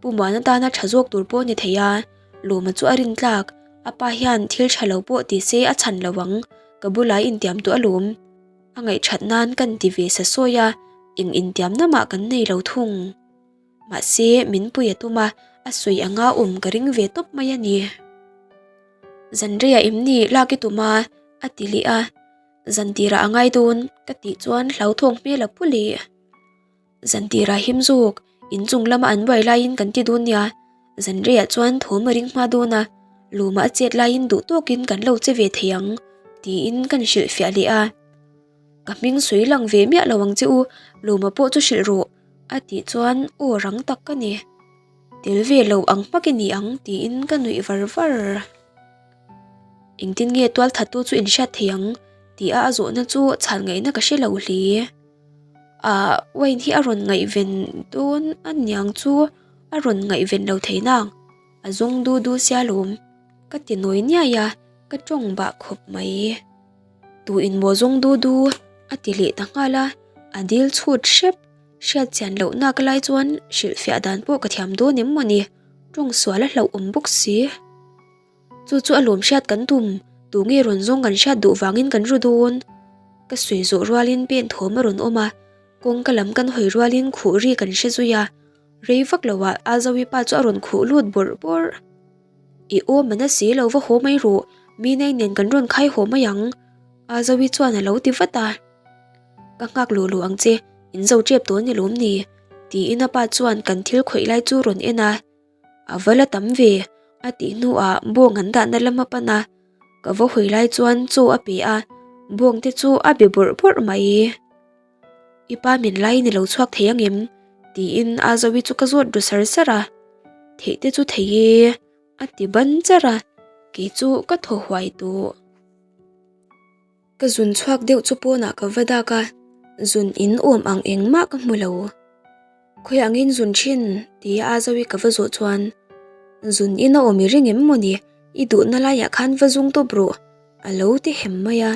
Pu Muana tana ṭha zawk tur pawh ni thei a, Lawma chu a rin tlak, a pa hian thil ṭha lo pawh ti se a chhan lo ang, ka bula intiam tawh alawm. A ngaihṭhat nan kan ti ve sa sawi a, eng intiamna mah kan nei lo thung. Mahse, min pui a tum a, a sawi anga awm ka ring ve tawp mai a ni. Zanreiah em ni lak i tum a? a ti leh a, Zantirah a ngai dawn ka tih chuan hlauthawng hmel a pu leh. Zantirah him zawk, inchung lama an buai laiin kan ti dawn nia, Zanreiah chuan thawm a ring hma dawn a, lawmah a chet laiin duh tawkin kan lo che ve thei ang, tiin kan hrilhfiah leh a. Ka hming sawi lang ve miah lo ang che u, lawma pawh chu hrilh rawh, a tih chuan aw rang tak ka ni. Tel ve lo ang hmak i ni ang, tiin ka nuih var var. Engtin nge tualthattu chu inhriat thei ang? tia a zawhna chu chhan ngaihna ka hre lo hle. Ah, wine hi a rawn ngaihven dawn a niang chu a rawn ngaihven lo thei nang, a zawng du du sia lawm ka ti nawi niai a, ka tawng bah khawp mai. Tu in maw zawng du du a ti leh ta nghal a, a dil chhut hrep, hriat chian loh nak lai chuan hrilhfiah dan pawh ka thiam dawn em mawni, tawng sual a hlauh awm bawk si. Chu chu a lawm hriat kan tum, tu nge rawn zawng kan hriat duh vangin kan ru dawn. Ka sawi zawh rualin pen thawm a rawn awm a, kawngka lam kan hawi rualin khuh ri kan hre zui a, rei vak loah Azawi pa chu a rawn khuh lut bawrh bawrh. I awm a na si lo va haw mai rawh, mi nei nen kan rawn khai haw mai ang, Azawi chuan a lo ti vat a. Ka nghak luh luh ang che, in zo tep tawh ni lawm ni? tiin a pa chuan kan thil khawih lai chu rawn en a. A va la tam ve, a tih hnuah bawng an dahna lam a pan a, ka va hawi lai chuan chaw a pe a, bawng te chu a be bawrh bawrh mai. I pa min laiin i lo chhuak thei ang em? tiin a Zoe chu ka zawt ru sar sar a, theih te chu thei e, a ti ban char a, kei chu ka thaw huai tawh. Ka zun chhuak deuh chu pawnah ka va dak a, zun in awm ang engmah ka hmu lo. Khawi angin zun thin tia a Zoe ka va zawh chuan, Zun in a awm i ring em mawni, i duhna laiah khan va zung tawp rawh, a lo ti hem mai a.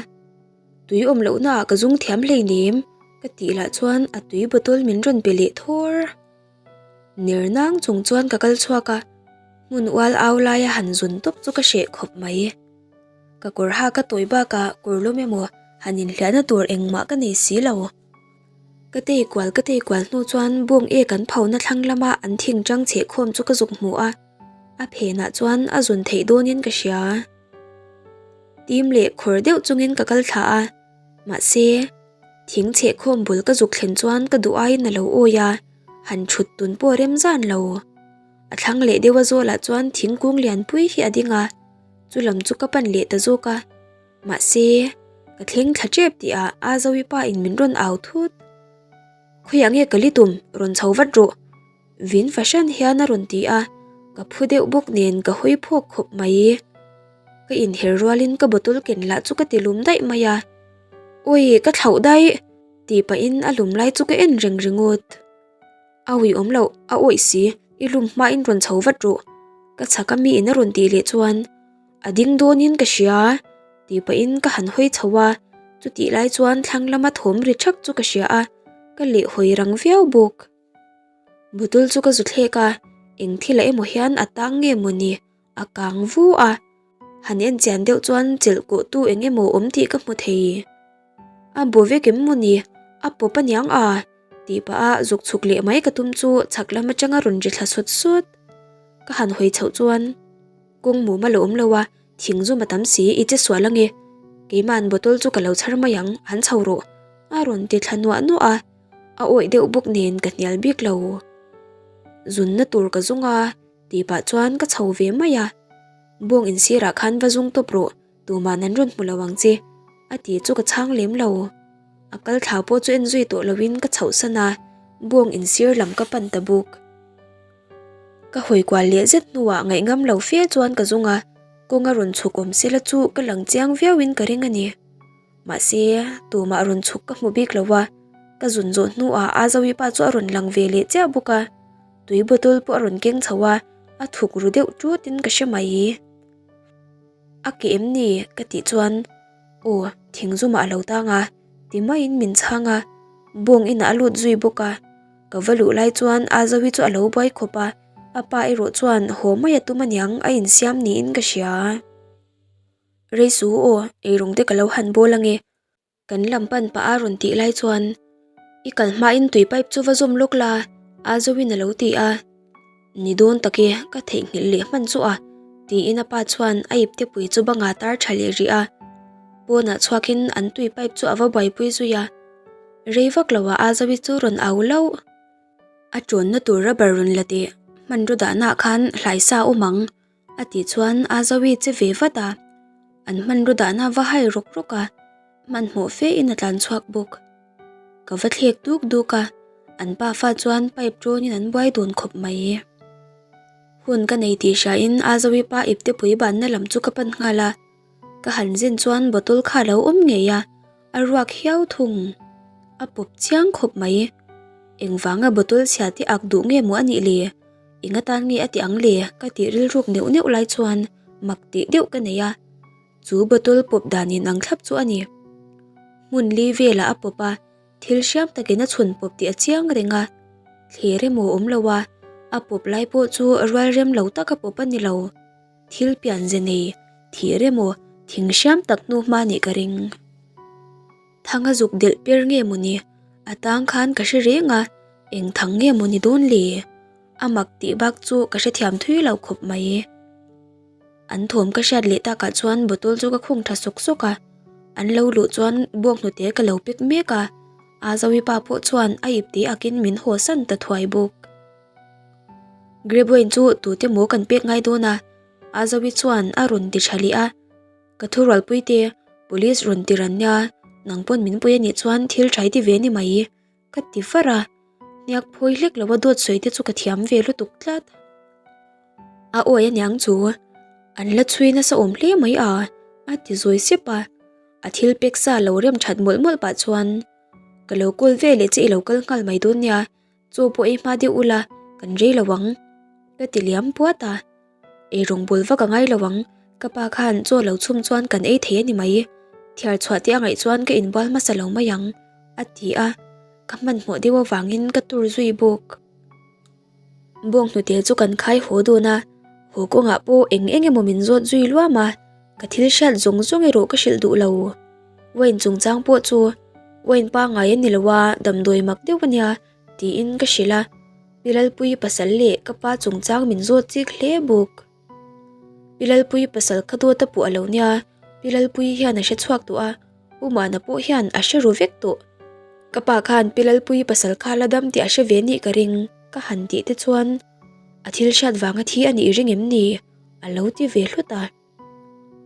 Tui awm lohna ah ka zung thiam hleinem, ka tih lah chuan a tui bottle min rawn pe leh thawr. Ner nang chung chuan ka kal chhuak a, hmun ual au laia han zun tawp chu ka hreh khawp mai. Ka kawr ha ka tawi bakah kawr lawm emaw han inhliahna tur engmah ka nei si lo. Ka tei kual ka tei kual hnu chuan bawng ek an phona thlang lama an thing chang chheh khawm chu ka zuk hmu a, a phenah chuan a zun theih dawnin ka hria. Tim leh khawr deuh chungin ka kal thla a, mahse thing chheh khawm bul ka zuk thlen chuan ka duh aiin a lo awi a, han thut tun pawh rem zan lo. A thlang leh deuh a zawlah chuan thingkung lianpui hi a ding a. Chu lam chu ka pan leh ta zawk a, mahse ka thleng thla tep tih ah a Zoe pa in min rawn au thut. Khawiah nge ka li tum, rawn chho vat rawh. Vin fahran hian a rawn ti a, ka phu deuh bawk nen ka hawi phawk khawp mai. Ka inher rualin ka bottle ken lah chu ka ti lum daih mai a, Awi ka thlauh daih tih pahin a lum lai chu ka en reng ringawt. A ui awm loh, a awih si, i lum hmain rawn chho vat rawh. Ka chhak a miin a rawn tih leh chuan, A ding dawnin ka hria, tih pahin ka han hawi chho a, chutih lai chuan thlang lama thawm ri thak chu ka hria a, ka leh hawi rang viau bawk. Bottle chu ka zu thlek a, eng thilah emaw hian a tang nge mawni, a kang vu a, han en chian deuh chuan chelh kawh tu eng emaw awm tih ka hmu thei. A bu vek em mawni, a pawp aniang a, Tih pah a zuk chhuk leh mai ka tum chu chhak lam atanga rawn ri thla sawt sawt. Ka han hawi chhoh chuan kawng mum a lo awm lo a, thing zum a tam si i che sual ange. Keima'n bottle chu ka lo chhar mai ang, han chho rawh. A rawn ti thla nuah nuah a, a awih deuh bawk nen ka hnial bik lo. Zunna tur ka zung a, tih pah chuan ka chho ve mai a. Bawng insirah khan va zung tawp rawh. Tuman an rawn hmu lo ang che, a ti chu ka chhang lem lo. A kal thla pawh chu en zui tawh loin ka chhoh san a, bawng insir lam ka pan ta bawk. Ka hawi kual leh zet hnuah ngaihngam lo fe chuan ka zung a, kawng a rawn chhuk awm sela chu ka lang chiang viauin ka ring a ni. Mahse, tumah rawn chhuk ka hmu bik lo a, ka zun zawh hnuah Azawi pa chu a rawn lang ve leh chiah bawk a. Tui bottle pawh a rawn keng chho a, a thuk ru deuh ṭutin ka hre mai. A ke em ni? ka tih chuan aw thingzumah a lo tang a, ti maiin min chhang a, bawng inah a lut zui bawk a. Ka va luh lai chuan Azawi chu a lo buai khawp a, a pa erawh chuan haw mai a tum aniang a insiam niin ka hria. Reisu aw, eirawng te ka lo han bawl ange. Kan lam pan pah a rawn tih lai chuan I kal hmain tui pipe chu va zawm lawk la Azoin a lo ti a, Ni dawn tak e, ka theihnghilh leh hman chu a tiin a pa chuan a ipte pui chu banga tar tha leh rih a, pawnah chhuakin an tui pipe chu a va buaipui zui a, rei vak loah Azoi chu rawn au lauh. A tawnna tur rubber rawn la teh, hmanraw dahnaah khan hlaisa awm ang. A tih chuan a Zoe che ve vat a, an hmanraw dahna va hai rawk rawk a, hmanhmawh fe in a tlan chhuak bawk. Ka va thlek duk duk a, an pafa chuan pipe ṭawn in an buai dun khawp mai. Hun ka nei tih hria in a Zoe pa ipte pui banna lam chu ka pan nghal a, ka han zin chuan bottle kha a lo awm ngei a, A ruak hiau thung. A pawp chiang khawp mai. Engvanga bottle chhia te ak duh nge maw a nih le? Eng atan nge a ti ang le? Ka tih rilruk neuh neuh lai chuan mak tih deuh ka nei a. Chu bottle pawp dan in ang thlap chu a ni. Hmun li velah a pawp a, thil hriam takin a chhun pawp tih a chiang reng a. Thler emaw awm lo a, a pawp lai pawh chu rual rem lo taka pawp a ni lo. Thil pian ze nei thir emaw thing hriam tak hnu hma nih ka ring. Thanga zuk delh per nge maw ni? A tang khan ka hre reng a, eng thang nge maw ni dawn le? A mak tih bak chu ka hrethiam thui lo khawp mai. An thawm ka hriat leh takah chuan bottle chu ka khung tha sawk sawk a, an lo luh chuan buak hnute ka lo pek mek a, Azawi pa pawh chuan a ipte akin min haw san ta thuai bawk. Greboin chu tute maw kan pek ngai dawn a? Azawi chuan a rawn ti tha leh a. Ka thurualpui te, police rawn ti ran nia, nang pawn min pui anih chuan thil tha i ti ve ni mai, ka ti far a. Hniak phawi hlek lo a dawt sawi te chu ka thiam ve lutuk tlat. A awi aniang chu, an la chhui nasa awm hle mai a, a ti zawi sep a. A thil pek sa lo rem that mawlh mawlh pah chuan, Ka lo call ve leh che i lo kal nghal mai dawn nia, Chaw pawh ei hma deuh ula, kan rei lo ang. Ka ti liam puat a. Ei rawngbâwl vak a ngai lo ang, ka pa khan chaw lo chhum chuan kan ei thei a ni mai. Thiar chhuah te a ngaih chuan ka inbual hmasa lo mai ang, a ti a. Ka hmanhmawh deuh avangin ka tur zui bawk. Bawnghnute chu kan khai haw dawn a, haw kawngah pawh eng eng emaw min zawt zui luam a, ka thil hriat zawng zawng erawh ka hrilh duh lo. Wine chungchang pawh chu wine pangngai a ni lo a, damdawi mak deuh a nia tiin ka hrilh a, Pi Lalpuii pasal leh ka pa chungchang min zawt chik hle bawk. Pi Lalpuii pasal kha dawt a puh a lo nia, Pi Lalpuii hian a hre chhuak tawh a, Pu Mana pawh hian a hre ru vek tawh. Ka pa khan Pi Lalpuii pasal kha la dam tih a hre ve nih ka ring, ka han tih te chuan a thil hriat vanga thi a nih ring em ni? A lo ti ve hlut a.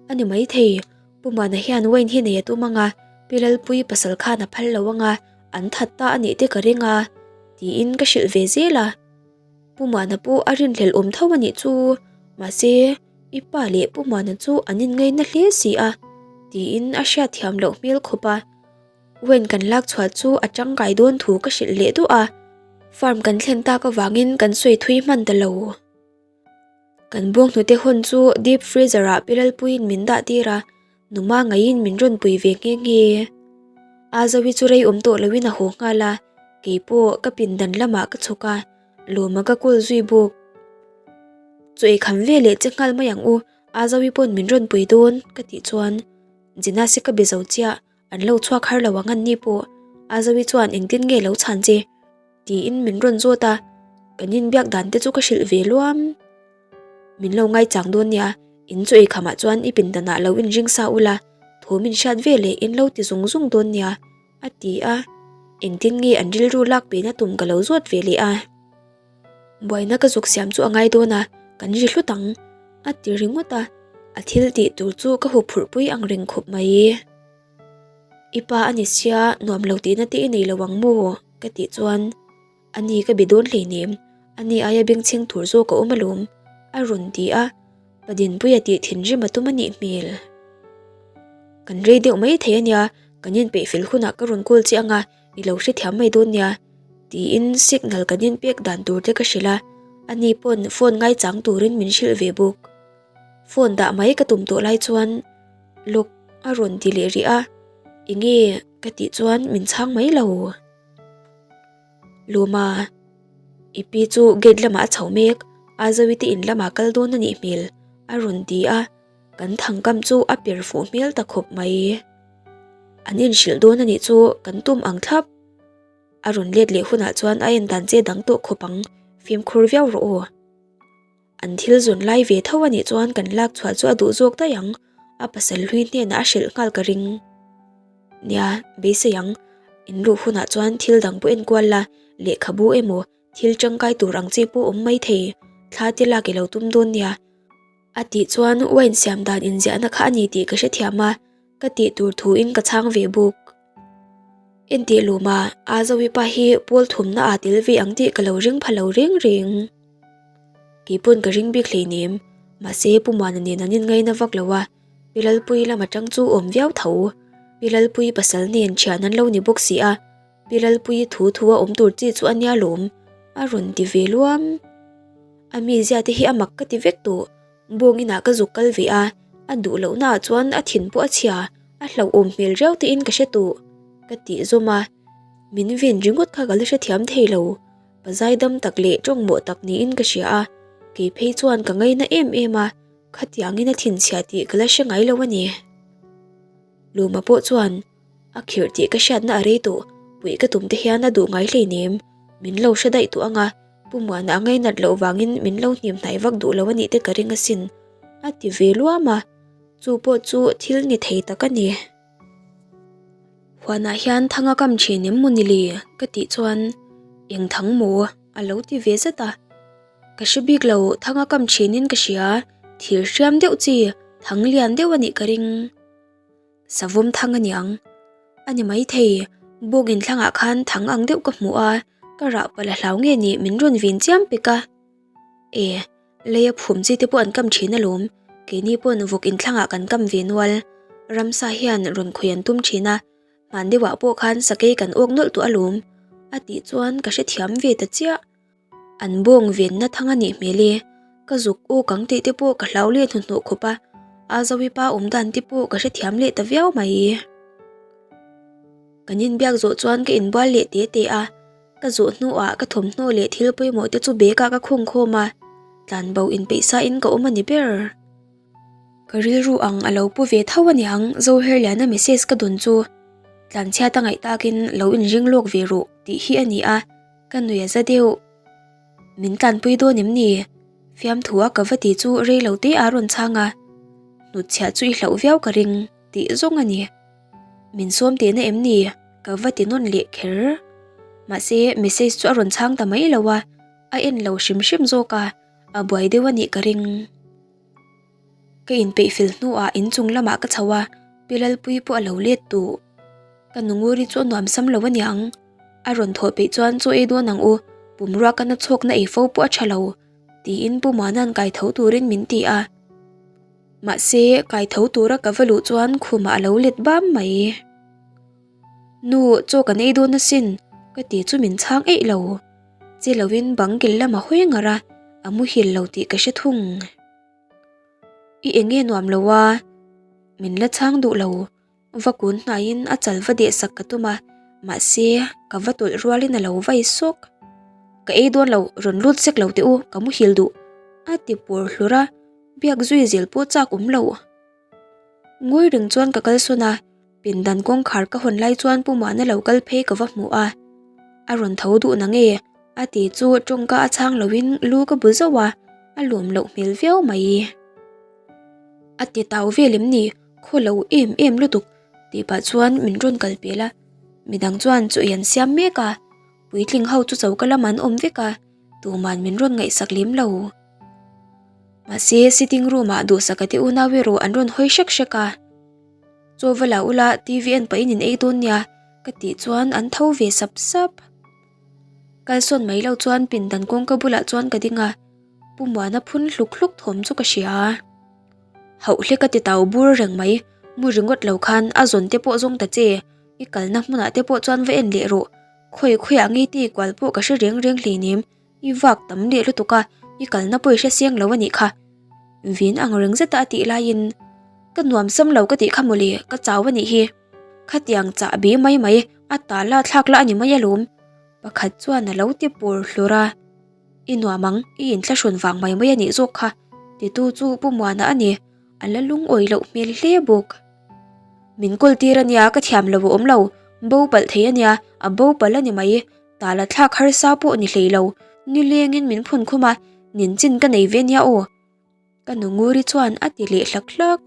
A ni maithei, Pu Mana hian wine hi nei a tum ang a, Pi Lalpuii pasal khan a phal lo ang a, an that ta a nih te ka ring a, tiin ka hrilh ve zel a. Pu Mana pawh a rinhlelh awm tho a nih chu, mahse i pa leh Pu Mana chu an inngaina hle si a, tiin a hriatthiam loh hmel khawp a. Wine kan lak chhuah chu a tangkai dawn thu ka hrilh leh duah a, farm kan thlen tak avangin kan sawi thui hman ta lo. Kan bawnghnute hawn chu deep freezer ah Pi Lalpuiin min dah tir a, numa ngaiin min rawn pui ve nghe nghe. Azawi chu rei awm tawh loin a haw nghal a, keipawh ka pindan lamah ka chhuk a, lawma ka kawl zui bawk. Chaw ei kham ve leh che nghal mai ang u, Azawi pawn min rawn pui dawn ka tih chuan Jinasi ka be zo chiah, an lo chhuak har lo ang anni pawh Azawi chuan engtin nge lo chhan che? Tiin min rawn zawt a, kan inbiak dan te chu ka hrilh ve luam. Min lo ngaichang dawn nia, in chaw ei khamah chuan i pindanah lo inring sa ula, thawm in hriat ve leh in lo ti zung zung dawn nia, a ti a. Engtin nge an rilru lak pena tum ka lo zawt ve leh a. Buaina ka zuk siam chu a ngai dawn a, kan ri hlut ang, a ti ringawt a, a thil tih tur chu ka huphurhpui ang reng khawp mai. I pa a ni sia, nuam lo tihna te i nei lo ang maw? Ka tih chuan, A ni ka be dawn hleinem, a ni aia bengchheng tur zawk a awm alawm, a rawn ti a, pa Dinpuia tih thinrim a tum a nih hmel. Kan rei deuh mai thei a nia, kan inpeih fel hunah ka rawn call che ang a, i lo hrethiam mai dawn nia. Tiin signal kan inpek dan tur te ka hrilh a, ani pawn phone ngaichang turin min hrilh ve bawk. Phone dah mai ka tum tawh lai chuan lawk a rawn ti leh rih a, enge ka tih chuan min chhang mai lo. Lawma, i pi chu gate lamah a chho mek, Azawi te in lamah kal dawn a nih hmel a rawn ti a, kan thangkam chu a per fuh hmel ta khawp mai. An inhrilh dawn a nih chu kan tum ang thlap. A rawn let leh hunah chuan a en dan che dang tawh khawp ang, fimkhur viau rawh aw. An thil zawn lai ve tho a nih chuan kan lak chhuah chu a duh zawk daih ang, a pasal hlui hnenah a hrilh nghal ka ring. Nia, beisei ang, in luh hunah chuan thil dang pawh enkual la, lehkhabu emaw thil tangkai tur ang chi pawh awm mai thei, thla te lak i lo tum dawn nia. A tih chuan wine siam dan inziahna kha a ni tih ka hrethiam a, ka tih tur thuin ka chhang ve bawk. Entih luma Azawipa hi pawl thumna aa tel ve ang tih ka lo ring pha lo reng reng. Keipawn ka ring bik hleinem, mahse Pu Muana nen an inngaina vak lo a, Pi Lalpuii lam atang chu awm viau tho. Pi Lalpuii pasal nen thian an lo ni bawk si a, Pi Lalpuii thu thu a awm tur chi chu a nia lawm, a rawn ti ve luam. A mizia te hi a mak ka ti vek tawh. Bawng inah ka zuk kal ve a, a duh lohnaah chuan a thin pawh a chhia, a hlauhawm hmel riau tein ka hre tawh, ka tih zawm a. Min ven ringawt kha ka la hrethiam thei lo, pa zaidam tak leh tawngmawh tak niin ka hria a, kei phei chuan ka ngaina em em a, khatiangin a thinchhia tih ka la hre ngai lo a ni. Luma pawh chuan a khirh tih ka hriatna a rei tawh, puih ka tum te hian a duh ngai hleinem, min lo hre daih tawh ang a, Pu Muana a ngainat loh vangin min lo hnim hnai vak duh lo a nih te ka ring asin, a ti ve luam a, chu pawh chu thil ni thei tak a ni. Huanah hian thang a kam thin em maw ni le? ka tih chuan eng thang maw? a lo ti ve zat a. Ka hre bik lo, thang a kam thinin ka hria, thir hriam deuh chi, thang lian deuh a nih ka ring. Savawm thang a niang. A ni maithei, bawk inthlangah khan thang ang deuh ka hmu a, ka rah palh a hlau nge ni min rawn vin chiam pek a. E, leia phum chi te pawh an kam thin alawm, keini pawn vawk inthlangah kan kam ve nual. Ramsa hian rawn khawih an tum thin a, hman deuhah pawh khan sakei kan awk nawlh tawh alawm, a tih chuan ka hrethiam ve ta chiah. An bawng venna thang a nih hmel e, ka zuk awk ang tih te pawh ka hlau leh hnuhnawh khawp a, a Zoe pa awm dan te pawh ka hrethiam leh ta viau mai. Kan inbiak zawh chuan ka inbual leh te te a, ka zawh hnuah ka thawmhnaw leh thil pawimawh te chu bag ah ka khung khawm a, tlanbo inpeih sa in ka awm a ni ber. Ka rilru ang a lo pu ve tho aniang Zoherliana message ka dawn chu tlanchhiat a ngaih takin lo inring lawk ve rawh tih hi a ni a. Ka nui a za deuh. Min tlanpui dawn em ni? Fiamthu a ka va ti chu rei lo te a rawn chhang a. Hnutchhiah chu i hlauh viau ka ring tih zawng a ni. Min sawm tehna em ni? Ka va ti nawn leh kher. Mahse message chu a rawn chhang ta mai lo a, a en lo hrim hrim zawk a, a buai deuh a nih ka ring. Ka inpeih fel hnuah inchung lamah ka chho a, Pi Lalpuii pawh a lo let duh. Ka nunguri chu a nuam sam lo a niang. A rawn thawh peih chuan chaw ei dawn ang u, pumrua ka na chhawkna ei fo pawh a tha lo, tiin Pu Muana'n kai tho turin min ti a. Mahse, kai tho tura ka va luh chuan khumah a lo let bam mai. Nu, chaw kan ei dawn asin, ka ti chu min chhang eih lo. Che lovin bang kil lam a hawi ngar a, a muhil lo tih ka hre thung. I eng nge nuam lo a? Min la chhang duh lo. Va kun hnaiin a chal va deh sak ka tum a, mahse ka va tawlh rualin a lo vai sawk. Ka ei dawn lo, rawn lut sek lo teh u, ka muhil duh, a ti pur hlur a, biak zui zel pawh chak awm lo. Ngawi reng chuan ka kalsawn a, pindan kawngkhar ka hawn lai chuan Pu Muana lo kal phei ka va hmu a. A rawn tho duh na nge? A ti chu tawngka a chhang loin lu ka bu zauh a, a lawm loh hmel viau mai. A ti tau vel em ni? Khaw lo em em lutuk tih pah chuan min rawn kal pel a, midang chuan chaw ei an siam mek a, puitling ho chu choka lamah an awm vek a, tuman min rawn ngaihsak lem lo. Mahse sitting room ah duhsaka te unau erawh an rawn hawi hrek hrek a, Chaw va la ula TV en pahin in ei dawn nia ka tih chuan an tho ve sap sap. Kalsawn mai lo chuan pindan kawngka bulah chuan ka ding a, Pu Muana phun hluk hluk thawm chu ka hria. Hauh hlek a ti tau bur reng mai, mu ringawt lo khan a zawn te pawh zawng ta che, i kalna hmunah te pawh chuan va en leh rawh. Khawi khawiah ngei te i kual pawh ka hre reng reng hleinem, i vak tam leh lutuk a, i kalna pawh i hre seng lo a nih kha. Vin ang reng zeta a tih laiin, Ka nuam sam lo ka tih kha mawle, ka chau a nih hi. Khatiang chahbi mai mai a tala thlak la a ni mai alawm. Pakhat chuan a lo ti pur hlur a, I nuam ang, i inthlahrun vang mai mai a nih zawk kha, titu chu Pu Muana a ni, a la lungawi loh hmel hle bawk. Min kawl tir a nia, ka thiam lo a awm lo, bo palh thei a nia, a bo palh a ni mai, tala thlak harsa pawh ni hlei lo, nilengin min phun khum a, ninchin ka nei ve nia aw. Ka nu Nguri chuan a ti leh hlak hlak.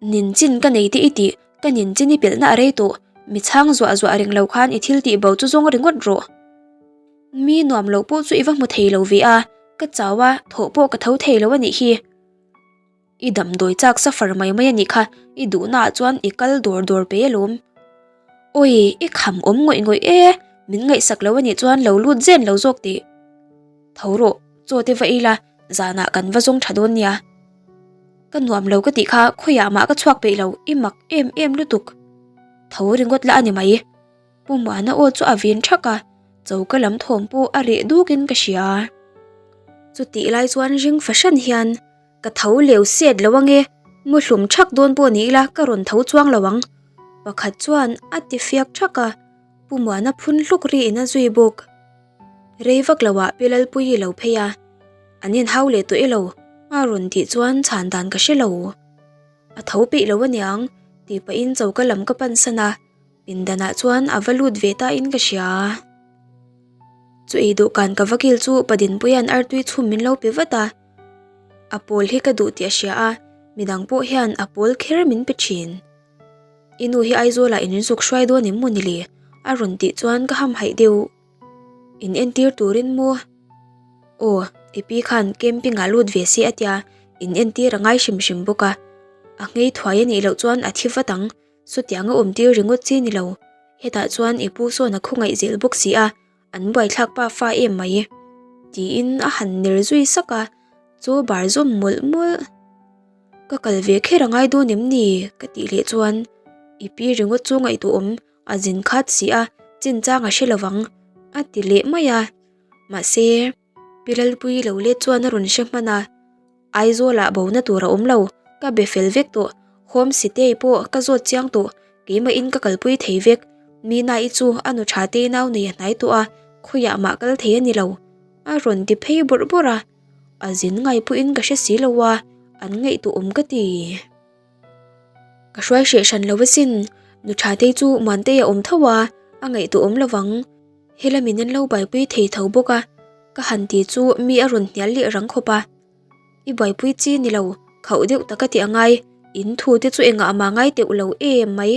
Ninchin ka nei te i tih, ka ninchin i pelhna a rei tawh, mi chhang zuah zuah reng lo khan i thil tih bo chu zawng ringawt rawh. Mi nuam loh pawh chu i va hmu thei lo ve a, ka chau a, thawh pawh ka tho thei lo a nih hi. I damdawi chak suffer mai mai a nih kha, i duhna ah chuan i kal dawr dawr pe alawm. Awi, i kham awm ngawih ngawih e, min ngaihsak lo a nih chuan lo lut zen lo zawk tih. Tho rawh, chaw te va ei la, zanah kan va zawng tha dawn nia. Ka nuam lo ka tih kha khawiah mah ka chhuak peih lo, i mak em em lutuk. Tho ringawt la a ni mai. Pu Muana aw chu a vin thak a, choka lam thawm pawh a reh dukin ka hria. Chutih lai chuan ring fahran hian ka tho leu set lo ange, mu hlum thak dawn pawh ni ila ka rawn tho chuang lo ang. Pakhat chuan a ti fiak thak a, Pu Muana phun hluk ri in a zui bawk. Rei vak lo ah Pi Lalpuii lo phei a, an inhau leh tawh elo a rawn tih chuan chhan dan ka hre lo. A tho peih lo aniang tih pahin choka lam ka pan san a, pindanah chuan a va lut ve ta in ka hria. Chu ei dawhkan ka va kil chu Pa Dinpuia'n artui chhum min lo pe vat a, a pawl hi ka duh tih a hria a, midang pawh hian a pawl kher min pe thin. I nu hi Aizawlah in zuk hruai dawn em maw ni le? A rawn tih chuan ka hamhaih deuh. In entir turin maw? Aw, i pi khan camping ah lut ve se a tia, in entir a ngai hrim hrim bawk a. A nghei thuai a nih loh chuan a thi vat ang, sawtiang a awm tir ringawt chi ni lo. Hetah chuan i pu sawn a khawngaih zel bawk si a, An buaithlak pa fa em mai tiin a han ner zui sak a, chaw bar zawm mawlh mawlh. Ka kal ve kher a ngai dawn em ni? ka tih leh chuan i pi ringawt chu ngaihtuahawm a zin khat si a, chinchang a hre lo vang a ti leh mai a. Mahse, Pi Lalpuii lo let chuan a rawn hre hman a, Aizawlah bona tur a awm lo, ka be fel vek tawh, Home sitei pawh ka zawt chiang tawh, keimahin ka kalpui thei vek, Mina-i chu a nu tha te nau nei a hnai tawh a, khawiah mah kal thei a ni lo, a rawn ti phei bawrh bawrh a, a zin ngai pawhin ka hre si lo a, an ngaihtuah awm ka ti. Ka hruai hreh hran lo asin, nu tha te chu Muantei a awm tho a, a ngaihtuah awm lovang. Helamin an lo buaipui thei tho bawk a, ka han ti chu mi a rawn hnial leh rang khawp a. I buaipui chi ni lo, khauh deuh taka ti a ngai, in thu te chu engah mah ngai teuh lo em mai,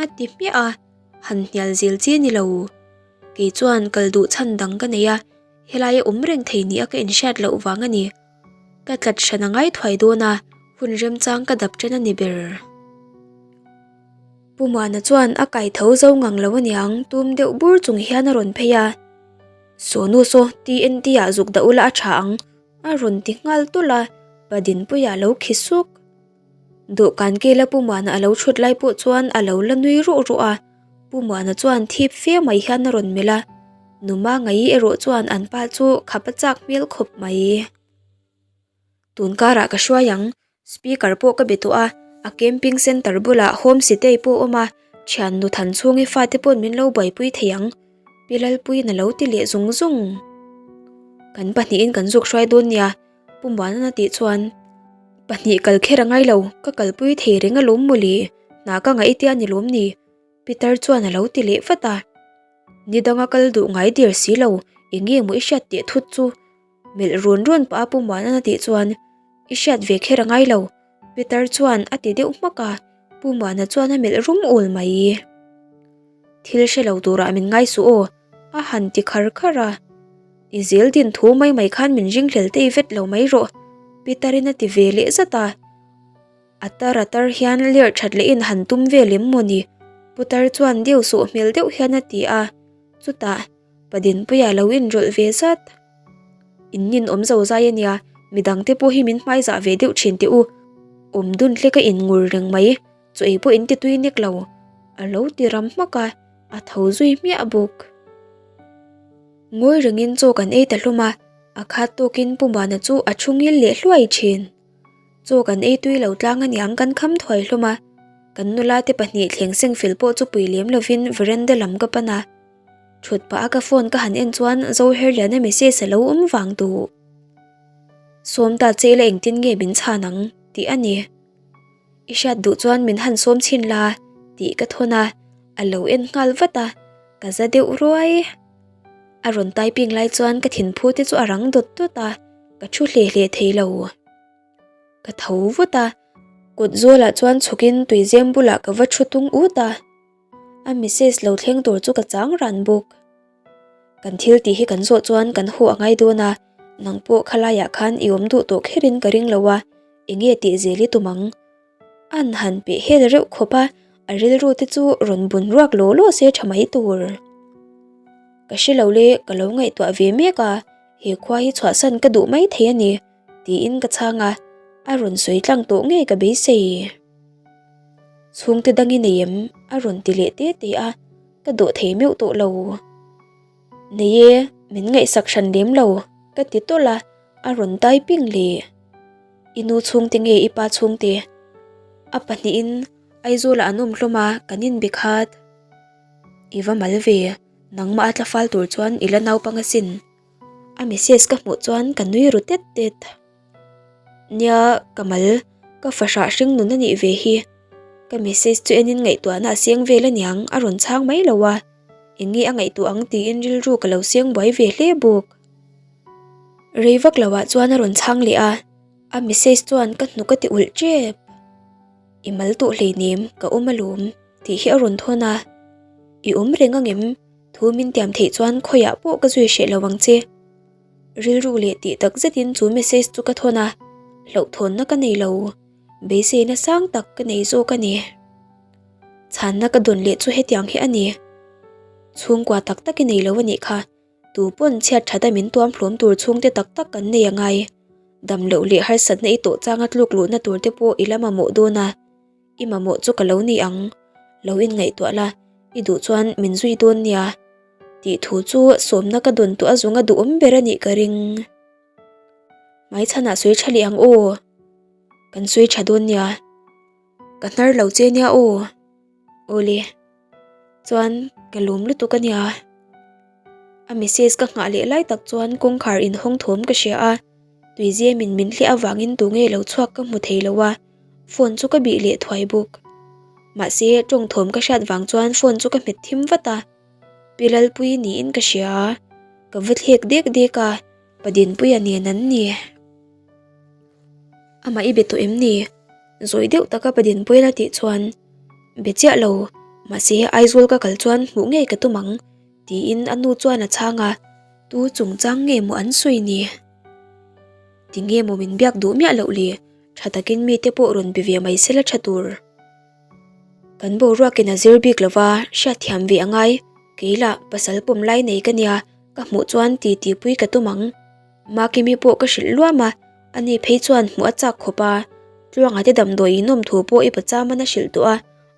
a ti hmiah a, han hnial zel chi ni lo. Kei chuan kal duh chhan dang ka nei a, helai a awm reng thei nia ka inhriat loh vang a ni. Ka tlat hran a ngai thuai dawn a, hun remchang ka dap ṭan a ni ber. Pu Muana chuan a kai tho zo ngang lo aniang tum deuh bur chung hian a rawn phei a, Sawnu saw TNT ah zuk dah ula a tha ang a rawn ti nghal tulh a, pa Dinpuia lo khi suk. Dawhkan kela Pu Muana a lo thut lai pawh chuan a lo la nui ruh ruh a, Pu Muana chuan thip fe mai hian a rawn melh a, Nu Mangaii erawh chuan an pa chu khap a chak hmel khawp mai. Tun karah ka hruai ang, speaker pawh ka be tawh a, a camping centre bulah home sitay pawh a awm a, thian nu than chhungi fate pawn min lo buaipui thei ang, Pi Lalpuiin a lo ti leh zung zung. Kan pahnihin kan zuk hruai dawn nia, Pu Muanana tih chuan, Pahnih kal kher a ngai lo, ka kalpui thei reng alawm mawle, hna ka ngaih tia ni lawm ni, Peter chuan a lo ti leh vat a. Ni danga kal duh ngai der si lo, eng nge maw i hriat teh thut chu? Melh run run pah a Pu Muanana tih chuan, I hriat ve kher a ngai lo, Peter chuan a ti deuh hmak a, Pu Muana chuan a melh rum ul mai. Thil hre lo turah min ngai suh aw, a han ti khar khar a. I zel din thu mai mai khan min ringhlel tei vet lo mai rawh, Peter-in a ti ve leh zat a. A tar a tar hian lerh that leh in han tum vel em maw ni? Putar chuan deuh sawh hmel deuh hian a ti a, chutah pa Dinpuia lo inrawlh ve zat. In nin awm zo zai a nia, midang te pawh hi min hmai zah ve deuh thin teh u. Awm dun hlek a in ngur reng mai, chaw ei pawh in ti tui nek lo. A lo ti ram hmak a. A tho zui hmiah bawk. Ngawi rengin chaw kan ei ta hlawm a, a khat tawkin Pu Muana chu a thu ngil leh hluai thin. Chaw kan ei tui lo tlang aniang kan kham thuai hlawm a, kan nula te pahnih thleng seng fel pawh chu pui lem lovin veranda lam ka pan a. Thut pah a ka phone ka han en chuan Zoherliana message a lo awm vang duh. Sawm ta che ila engtin nge min chhan ang tih a ni. I hriat duh chuan min han sawm chhin la tih ka thawn a, a lo en nghal vat a, ka za deuh ruai. A rawn typing lai chuan ka thinphu te chu a rang dawt dawt a, ka thu hle hle thei lo. Ka tho vut a, kut zawlah chuan chhukin tuizem bulah ka va thu tung ut a. A message lo thleng tur chu ka chang ran bawk. Kan thil tih hi kan zawh chuan kan haw a ngai dawn a, nang pawh khalaiah khan i awm duh tawh kherin ka ring lo a, enge tih zel i tum ang? An han peh hel reuh khawp a, a rilru te chu rawn bun ruak law law se tha mai tur. Ka hre lo le, ka lo ngaihtuah ve mek a, he khua hi chhuahsan ka duh mai thei a ni, tiin ka chhang a, a rawn sawi tlang tawh ngei ka beisei. Chhungte dang i nei em? a rawn ti leh te te a, ka dawh thei meuh tawh lo. Nei e, min ngaihsak hran lem lo, ka ti tawlh a, a rawn typing leh. I nu chhungte nge i pa chhungte? A pahnihin Aizawlah an awm hlawm a, kan inbe khat. I va mal ve, nangmah a tla fal tur chuan i la naupang asin. A message ka hmuh chuan ka nui ru tet tet. Nia, ka mal, ka fahrah hring nun a nih ve hi. Ka message chu enin ngaihtuahna a seng vel aniang, a rawn chhang mai lo a. Eng nge a ngaihtuah ang tiin rilru ka lo seng buai ve hle bawk. Rei vak lo ah chuan a rawn chhang leh a, a message chuan ka hnuk a ti ulh tep. I mal tawh hleinem, ka awm alawm, tih hi a rawn thawn a. I awm reng angem? Thu min tiam theih chuan khawiah pawh ka zui hreh lo ang che. Rilru leh tih tak zetin chu message chu ka thawn a, hlauhthawnna ka nei lo, beiseina sang tak ka nei zawk a ni. Chhanna ka dawn leh chu hetiang hi a ni. Chhungkua tak tak i nei lo a nih kha, tu pawn chhiat that a min tuam hlawm tur chhungte tak tak kan nei a ngai. Dam loh leh harsatna i tawh changa tluk luhna tur te pawh i la mamawh dawn a. I mamawh chu ka lo ni ang, lo inngaihtuah la, i duh chuan min zui dawn nia. Tih thu chu sawmna ka dawn tawh a zunga duhawm ber a nih ka ring. Hmaichhanah sawi tha leh ang aw. Kan sawi tha dawn nia. Ka hnar lo che nia aw. Awle. Chuan ka lawm lutuk a nia. A message ka nghah leh lai tak chuan kawngkhar inhawng thawm ka hria a, tuizemin min hliah avangin tunge lo chhuak ka hmu thei lo a. Phone chu ka bih leh thuai bawk. Mahse, tawng thawm ka hriat vang chuan phone chu ka hmet thim vat a. Pi Lalpuii niin ka hria a, ka va thlek dek dek a, Pa Dinpuia nen an ni. Amah i be tawh em ni? Zawi deuh taka Pa Dinpuia la tih chuan, Be chiah lo, mahse Aizawl ka kal chuan hmuh ngei ka tum ang, tiin a nu chuan a chhang a, tu chungchang nge maw an sawi ni? Tinge maw min biak duh miah loh le? Tha takin mite pawh rawn be ve mai sela tha tur. Kan boruakin a zir bik lova, hriatthiam ve a ngai. Kei lah pasal pawm lai nei ka nia, ka hmuh chuan ti tihpui ka tum ang. Makimi pawh ka hrilh luam a, ani phei chuan hmuh a chak khawp a. Tluanga te damdawi inawm thu pawh i pachaman a hrilh tawh a,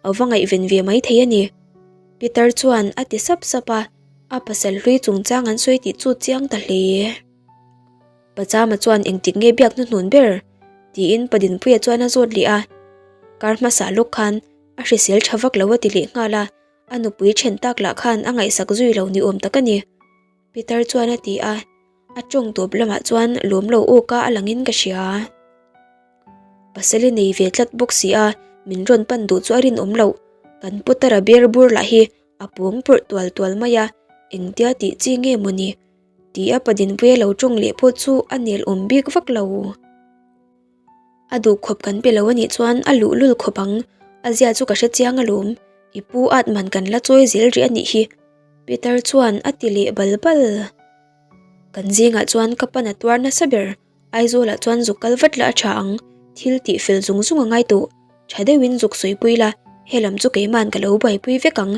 a va ngaihven ve mai thei a ni. Peter chuan a ti sap sap a, a pasal hlui chungchang an sawi tih chu chiang ta hle. Pachama chuan engtik nge biak hnuhnun ber? tiin Pa Dinpuia chuan a zawt leh a. Kar hmasa lawk khan a hrisel tha vak lo a ti leh nghal a, a nupui then tak lah khan a ngaihsak zui lo ni awm tak a ni. Peter chuan a ti a, a tawng tawp lamah chuan lawm lo awka a langin ka hria. Pasal i nei ve tlat bawk si a, min rawn pan duh chu a rinawm loh. Kan Putara ber bur lah hi a pawng pawrh tual tual mai a, engtia tih chi nge maw ni? Ti a pa Dinpuia lo tawng leh pawh chu a nel awm bik vak lo. A duh khawp kan pe lo a nih chuan a luhlul khawp ang, a zia chu ka hre chiang alawm, i pu at man kan la chawi zel rih a nih hi, Peter chuan a ti leh bal bal. Kan zingah chuan ka pan a tuar nasa ber. Aizawlah chuan zuk kal vat la a tha ang, thil tih fel zung zung a ngai tawh, tha deuhin zuk sawipui la, helam chu keima'n ka lo buaipui vek ang.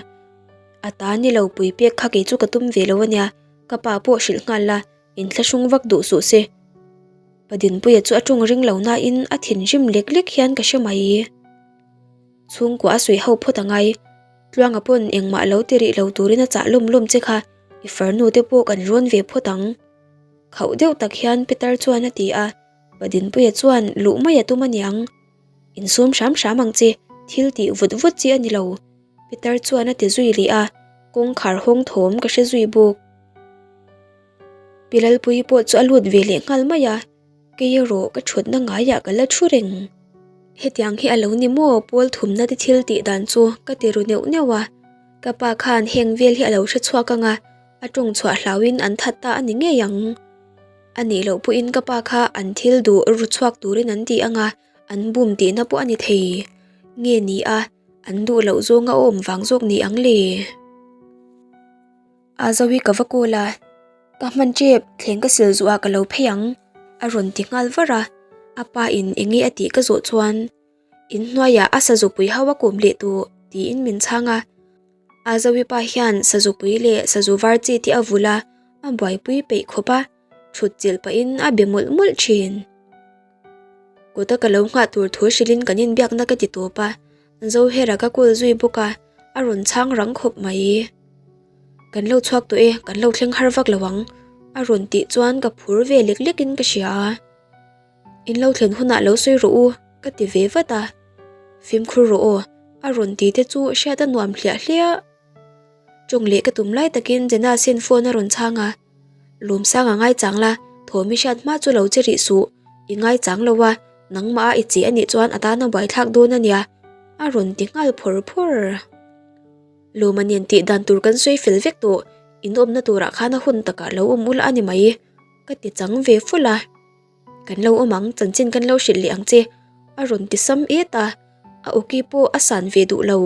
A ta ni lo pui pek kha kei chu ka tum ve lo ania, ka pa pawh hrilh nghal la, inthlahrung vak duh suh se. Pa Dinpuia chu a tawng ring lo nain a thinrim lek lek hian ka hre mai. Chhungkua a sawi ho phawt a ngai. Tluanga pawn engmah lo ti rih lo turin a chah lawm lawm che kha, i farnu te pawh kan rawn ve phawt ang. Khauh deuh tak hian Peter chuan a ti a, Padinpuia chuan luh mai a tum aniang. Insum hram hram ang che, thil tih vut vut chi a ni lo, Peter chuan a ti zui leh a, kawngkhar hawng thawm ka hre zui bawk. Pi Lalpuii pawh chu a lut ve leh nghal mai a, kei erawh ka thutna ngaiah ka la thu reng. Hetiang hi a lo ni maw pawl thumna te thil tih dan chu ka ti ru neuh neuh a, ka pa khan heng vel hi a lo hre chhuak ang a, a tawng chhuah hlauhin an that ta a ni ngei ang. A nih loh pawhin ka pa kha an thil duh ru chhuak turin an ti ang a, an bum tihna pawh a ni thei. Nge ni a, an duh loh zawnga awm vang zawk ni ang le? A Zoe ka va call a, ka hman tep thleng ka sil zuah ka lo phei ang a rawn ti nghal var a, a pa in enge a tih ka zawh chuan inhnuaiah a sazupui ho a kawm leh tawh tiin min chhang a, a Zoe pa hian sazupui leh sazu var chi te a vulh a, a buaipui peih khawp a, thut chilh pahin a be mawlh mawlh thin. Kawta ka lo nghah tur thu hrilhin kan inbiakna ka ti tawp a, Zohera ka call zui bawk a, a rawn chhang rang khawp mai. Kan lo chhuak tawh e, kan lo thleng har vak lo ang, a rawn tih chuan ka phur ve lek lek in ka hria a. In lo thlen hunah lo sawi rawh u, ka ti ve vat a. Fimkhur rawh aw, a rawn ti te chu hriat a nuam hliah hliah. Tawng leh ka tum lai takin Jenna-sin phone a rawn chhang a. Lawmsanga ngaichang la, thawm i hriat hma chu lo che rih suh, i ngaichang lo a, nangmah a i che anih chuan a tana buaithlak dawn a nia, a rawn ti nghal phawr phawr. Lawma nen tih dan tur kan sawi fel vek tawh, in awmna turah khan a hun takah lo awm ula a ni mai, ka ti chang ve ful a. Kan lo awm ang, chanchin kan lo hrilh leh ang che, a rawn ti sam et a, a awki pawh a san ve duh lo.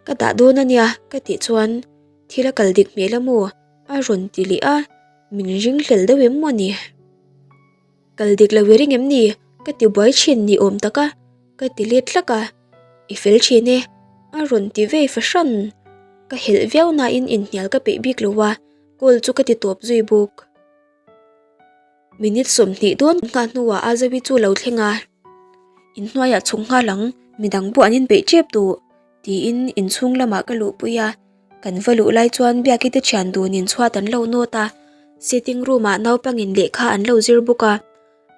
Ka dah dawn a nia, ka tih chuan thil a kal dik hmel a maw? A rawn ti leh a, min ringhlel deuh em maw ni? Kal dik lo i ring em ni? Ka ti buai thin ni awm tak a, ka ti let hlak a, I fel thin e, a rawn ti vei fahran. Ka helh viau nain inhnial ka peih bik lo a, call chu ka ti tawp zui bawk. Minute 20 dawn nghah hnuah Azawi chu lo thleng a, Inhnuaiah chhuk nghal ang, midang pawh an inpeih tep duh, tiin inchhung lamah ka luhpui a. Kan va luh lai chuan Biaki te thian dunin chhuat an lo nawt a, sitting room ah naupangin lehkha an lo zir bawk a.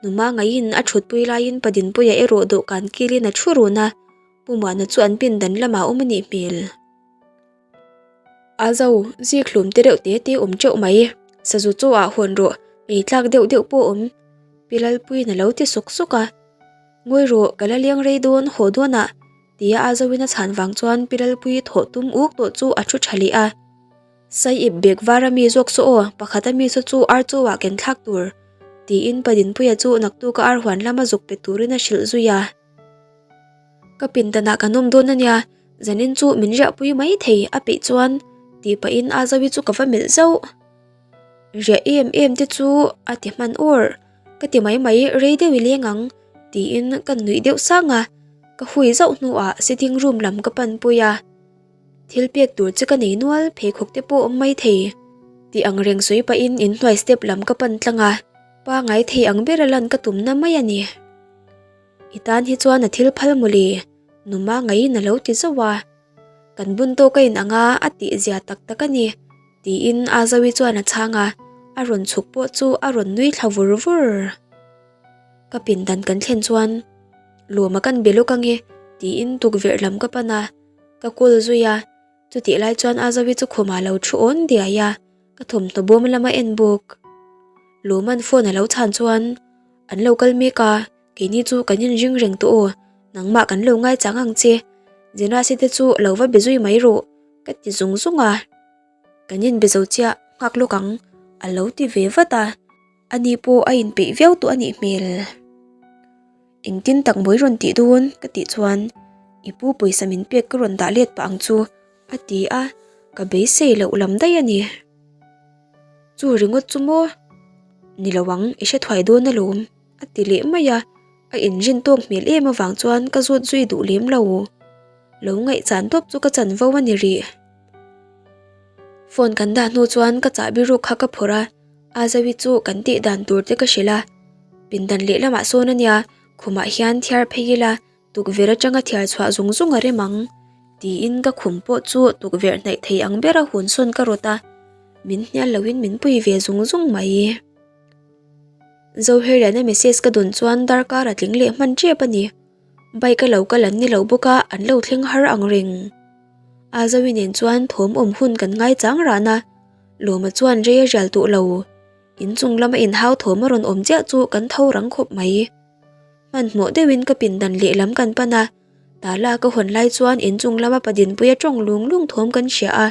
Numa ngaihin a thutpui laiin pa Dinpuia erawh dawhkan kilin a thu run a, Pu Muana chu an pindan lamah a awm a nih hmel. A zo, zik hlum te reuh te te awm teuh mai, sazu chaw ah hawn rawh, ei tlak deuh deuh pawh awm, Pi Lalpuiin a lo ti sawk sawk a. Ngawi rawh, ka la leng rei dawn, haw dawnah, tia a zoin a chhan vang chuan Pi Lalpuii thawh tum uk tawh chu a thu tha leh a. Sai ip bek var a mi zawk saw aw, pakhat a mi saw chu ar chaw ah ken thlak tur, tiin Pa Dinpuia chu naktuk a ar huan lama zuk pe turin a hrilh zui a. Ka pindanah kan awm dawn a nia, zanin chu min riahpui mai thei a peih chuan, tih pahin a Zoe chu ka va melh zauh. Riah em em te chu a ti hman awr, ka ti mai mai rei deuh i leng ang, tiin ka nuih deuh sang a, ka hui zauh hnuah sitting room lam ka panpui a. Thil pek tur che ka nei nual, pheikhawk te pawh awm mai thei, tih ang reng sawi pahin inhnuai step lam ka pan tlang a, pangai thei ang bera lan ka tumna mai a ni. I tan hi chuan a thil phal mawle, numa ngaiin a lo ti zauh a. Kan bun tawk a in ang a, a tih zia tak tak a ni, tiin Azawi chuan a chhang a, a rawn chhuk pawh chu a rawn nui thla vur vur. Ka pindan kan thlen chuan, Lawma kan be lawk ange, tiin tukverh lam ka pan a, ka call zui a, chutih lai chuan Azawi chu khumah a lo thu awn diai a, ka thawmhnaw bawm lama en bawk. Lawma'n phone a lo chhan chuan, An lo kal mek a, keini chu kan inring reng tawh aw, nangmah kan lo ngaichang ang che, Jenasi te chu lo va be zui mai rawh, ka ti zung zung a. Kan inbe zo chiah, nghak lawk ang, a lo ti ve vat a, ani pawh a inpeih viau tawh a nih hmel. Engtin tak mawi rawn tih dawn? ka tih chuan, I pu pawisa min pek ka rawn dah let pah ang chu, a ti a, ka beisei loh lam daih a ni. Chu ringawt chu maw? Ni lo ang, i hre thuai dawn alawm, a ti leh mai a, a inrin tawk hmel em avang chuan ka zawt zui duh lem lo. Lo ngaihchan tawp chu ka chanvo a ni rih. Phone kan dah hnu chuan ka chahbi ruk kha ka phawrh a, Azawi chu kan tih dan tur te ka hrilh a, pindan lehlamah sawn a nia, khumah hian thiar phei ila, Tukverh atanga thiar chhuah zung zung a rem ang. Tiin ka khum pawh chu tukverh hnaih thei ang bera hun sawn ka rawt a, min hnial loin min pui ve zung zung mai. Zoherliana message ka dawn chuan darkar a tling leh hman tep a ni. Bike a lo kal an ni lo bawk a, an lo thleng har ang reng. Azawi nen chuan thawm awm hun kan ngaichang ran a, Lawma chuan rei a rial tawh lo. Inchung lama inhau thawm a rawn awm chiah chu kan tho rang khawp mai. Hmanhmawh deuhin ka pindan lehlam kan pan a, tala ka hawn lai chuan inchung lama pa Dinpuia tawng lung lung thawm kan hria a,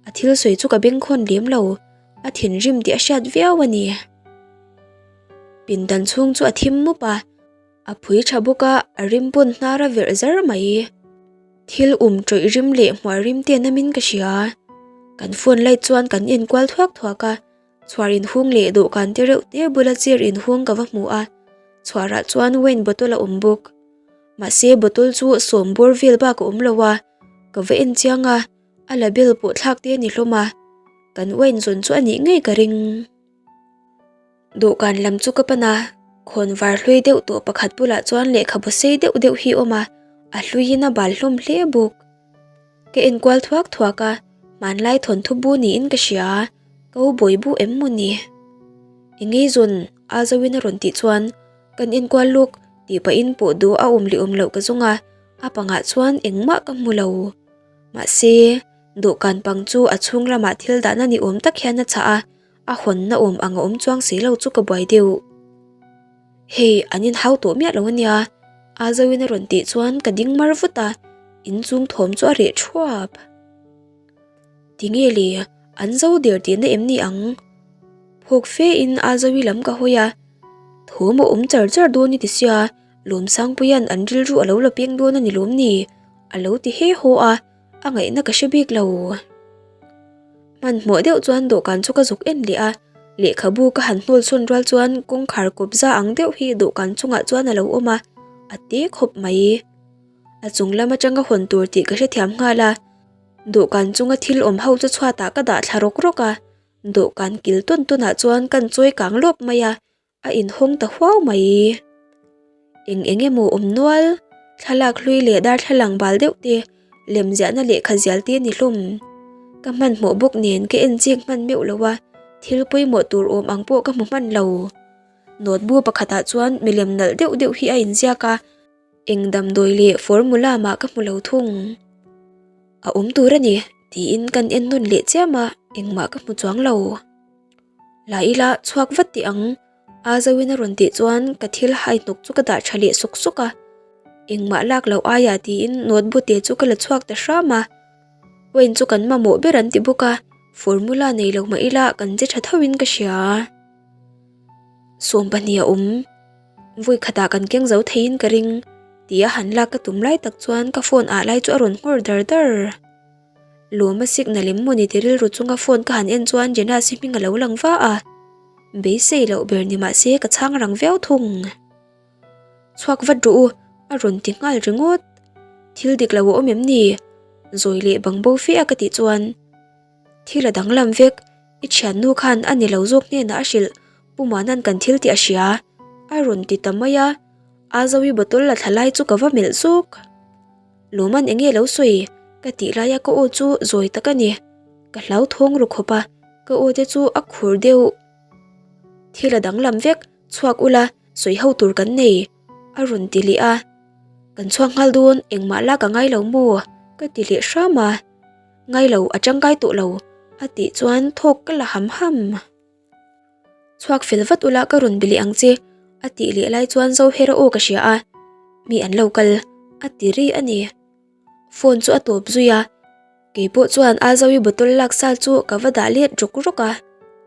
a thil sawi chu ka bengkhawn lem lo, a thinrim tih a hriat viau a ni. Pindan chhung chu a thim mup a, a phui tha bawk a, a rim pawn hnar a verh zar mai. Thil um tawih rim leh hmuar rim te namin ka hria. Kan phone light chuan kan enkual thuak thuak a, Chhuar inhung leh dawhkan te reuh te bula chair inhung ka va hmu a, chhuarah chuan wine bottle a awm bawk. Mahse bottle chu sawm bawr vel bak a awm lo a, ka va en chiang a, a label pawh thlak te a ni hlawm a, kan wine zawn chu a nih ngei ka ring. Dawhkan lam chu ka pan a, khawnvar hlui deuh tawh pakhat bulah chuan lehkhabu sei deuh deuh hi a awm a, a hluiin a bal hlawm hle bawk. Ka enkual thuak thuak a, hmanlai thawnthu bu niin ka hria a, ka u bawi bu em maw ni? Engei zawn a zoin a rawn tih chuan kan enkual lawk tih pahin pawh duh a awm leh awm loh ka zawng a, a pangah chuan engmah ka hmu lo. Mahse, dawhkan pang chu a chhung lamah thil dahna ni awm tak hian a chhah a, a hawnna awm ang a awm chuang si lo chu ka buai deuh. Hei, an inhau tawh miah lo ania, a zoin a rawn tih chuan ka ding mar vut a, inchung thawm chu a reh thuap. Tinge le, an zo der tihna em ni ang? Phawk fe in a zoi lam ka hawi a, thawm a awm char char dawn i ti sia, Lawmsangpuia'n an rilru a lo la peng dawn a ni lawm ni? A lo ti he haw a. A ngaihna ka hre bik lo. Hmanhmawh deuh chuan dawhkan chu ka zuk en leh a, lehkhabu ka han hnawl chhawn rual chuan kawngkhar kawp za ang deuh hi dawhkan chungah chuan a lo awm a, a te khawp mai. A chung lam atanga hawn tur tih ka hrethiam nghal a, dawhkan chunga thil awm ho chu chhuatah ka dah thla rawk rawk a, dawhkan kil tawn tawnah chuan kan chawi kang lawp mai a, A inhawng ta huau mai. Eng eng emaw awm nual, thlalak hlui leh darthlalang bal deuh te, lemziahna lehkha zial te a ni hlawm. Ka hmanhmawh bawk nen ka en chik hman meuh lo a, thil pawimawh tur awm ang pawh ka hmu hman lo. Note bu pakhatah chuan milem nalh deuh deuh hi a inziak a, eng damdawi leh formula mah ka hmu lo thung. A awm tur a ni, tiin kan en nawn leh chiam a, engmah ka hmu chuang lo. La ila chhuak vat tih ang, a zoin a rawn tih chuan ka thil hai hnawk chu ka dah tha leh sawk sawk a. Engmah lak loh aiah tiin note te chu ka la chhuak ta hram a. Wine chu kan mamawh ber an ti bawk a, formula nei lo mah ila kan che tha tho in ka hria. 12 a awm. Vawi khatah kan keng zo theiin ka ring, tia han lak ka tum lai tak chuan ka phone ah lai chu a rawn nghawr dar dar. Lawm a signal em mawni ti rilru chunga phone ka han en chuan Jenasi hming a lo lang va a, beisei loh ber ni mah se ka chhang rang viau thung. Chhuak vat rawh u, a rawn ti nghal ringawt. Thil dik lo a awm em ni? Zawi leh bang bo fe a ka tih chuan thil a danglam vek, i thiannu khan a ni lo zawk hnenah a hrilh, Pu Muana'n kan thil tih a hria, a rawn ti ta mai a, Azawi bottle la thla lai chu ka va melh zawk. Lawman enge lo sawi? Ka tih laia ka aw chu zawi tak a ni. Ka hlauthawng ru khawp a, ka aw te chu a khur deuh. Thil a danglam vek, chhuak ula, sawi ho tur kan nei, a rawn ti leh a. Kan chhuak nghal dawn, engmah lak a ngai lo maw? Ka ti leh hram a. Ngai lo, a tangkai tawh lo, a tih chuan thawk ka la ham ham. Chhuak fel vat ula ka rawn be leh ang che, a tih leh lai chuan Zohera aw ka hria a, mi an lo kal, a ti ri a ni. Phone chu a tawp zui a, keipawh chuan Azawi bottle lak sa chu ka va dah let rawk rawk a,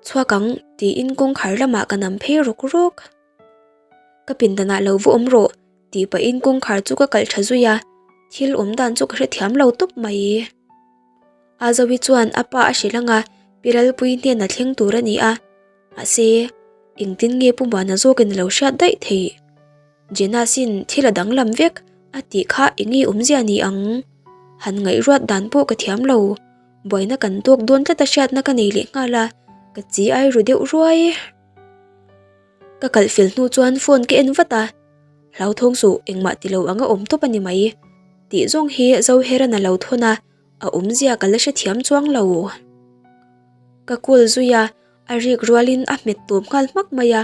chhuak ang tiin kawngkhar lamah ka nam phei rawk rawk. Ka pindanah lo va awm rawh tih pahin kawngkhar chu ka kalh tha zui a, thil awm dan chu ka hrethiam lo tawp mai. Azawi chuan a pa a hrilh ang a, Pi Lalpuii hnena thleng tur a ni a, mahse, engtin nge Pu Muana zawkin a lo hriat daih theih? Jenasin thil a danglam vek a tih kha eng nge awmzia ni ang? Han ngaihruat dan pawh ka thiam lo, buaina kan tawk dawn tlat a hriatna ka nei leh nghal a, ka chi ai ru deuh ruai. Ka kalh fel hnu chuan phone ka en vat a, hlauthawng suh engmah ti lo anga awm tawp a ni mai. Tih zawng hi Zoheran a lo thawn a, a awmzia ka la hrethiam chuang lo. Ka call zui a, a rik rualin a hmet tawp nghal hmak mai a,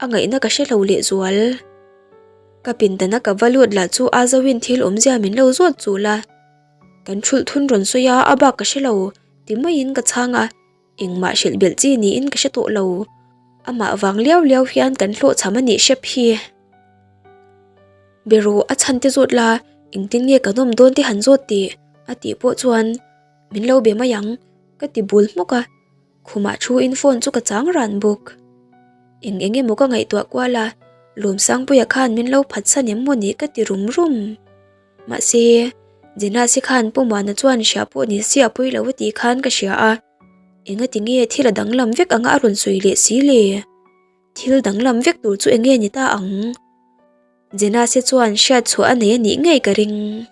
a ngaihna ka hre lo lehzual. Ka pindana ka va lut lah chu a Zoin thil awmzia min lo zawt chul a. Kan thulh thun rawn sawi a, a bak ka hre lo ti maiin ka chhang a. Engmah hrilh belh chi niin ka hre tawh lo. Amah vang liau liau hian kan hlawhchham a nih hrep hi. Be rawh, a chhan te zawt la, engtin nge kan awm dawn te han zawt tih a tih pawh chuan min lo be mai ang ka ti bul hmawk a. Khumah thu in phone chu ka chang ran bawk. Eng eng emaw ka ngaihtuah kual a, Lawmsangpuia khan min lo phatsan em maw ni ka ti rum rum. Mahse, Jenasi khan Pu Muana chuan hria pawh ni si a pui lo a tih khan ka hria a, engati nge thil a danglam vek anga a rawn sawi leh si le? Thil danglam vek tur chu enge ni ta ang? Jenasi chuan hriat chhuah a nei a nih ngei ka ring.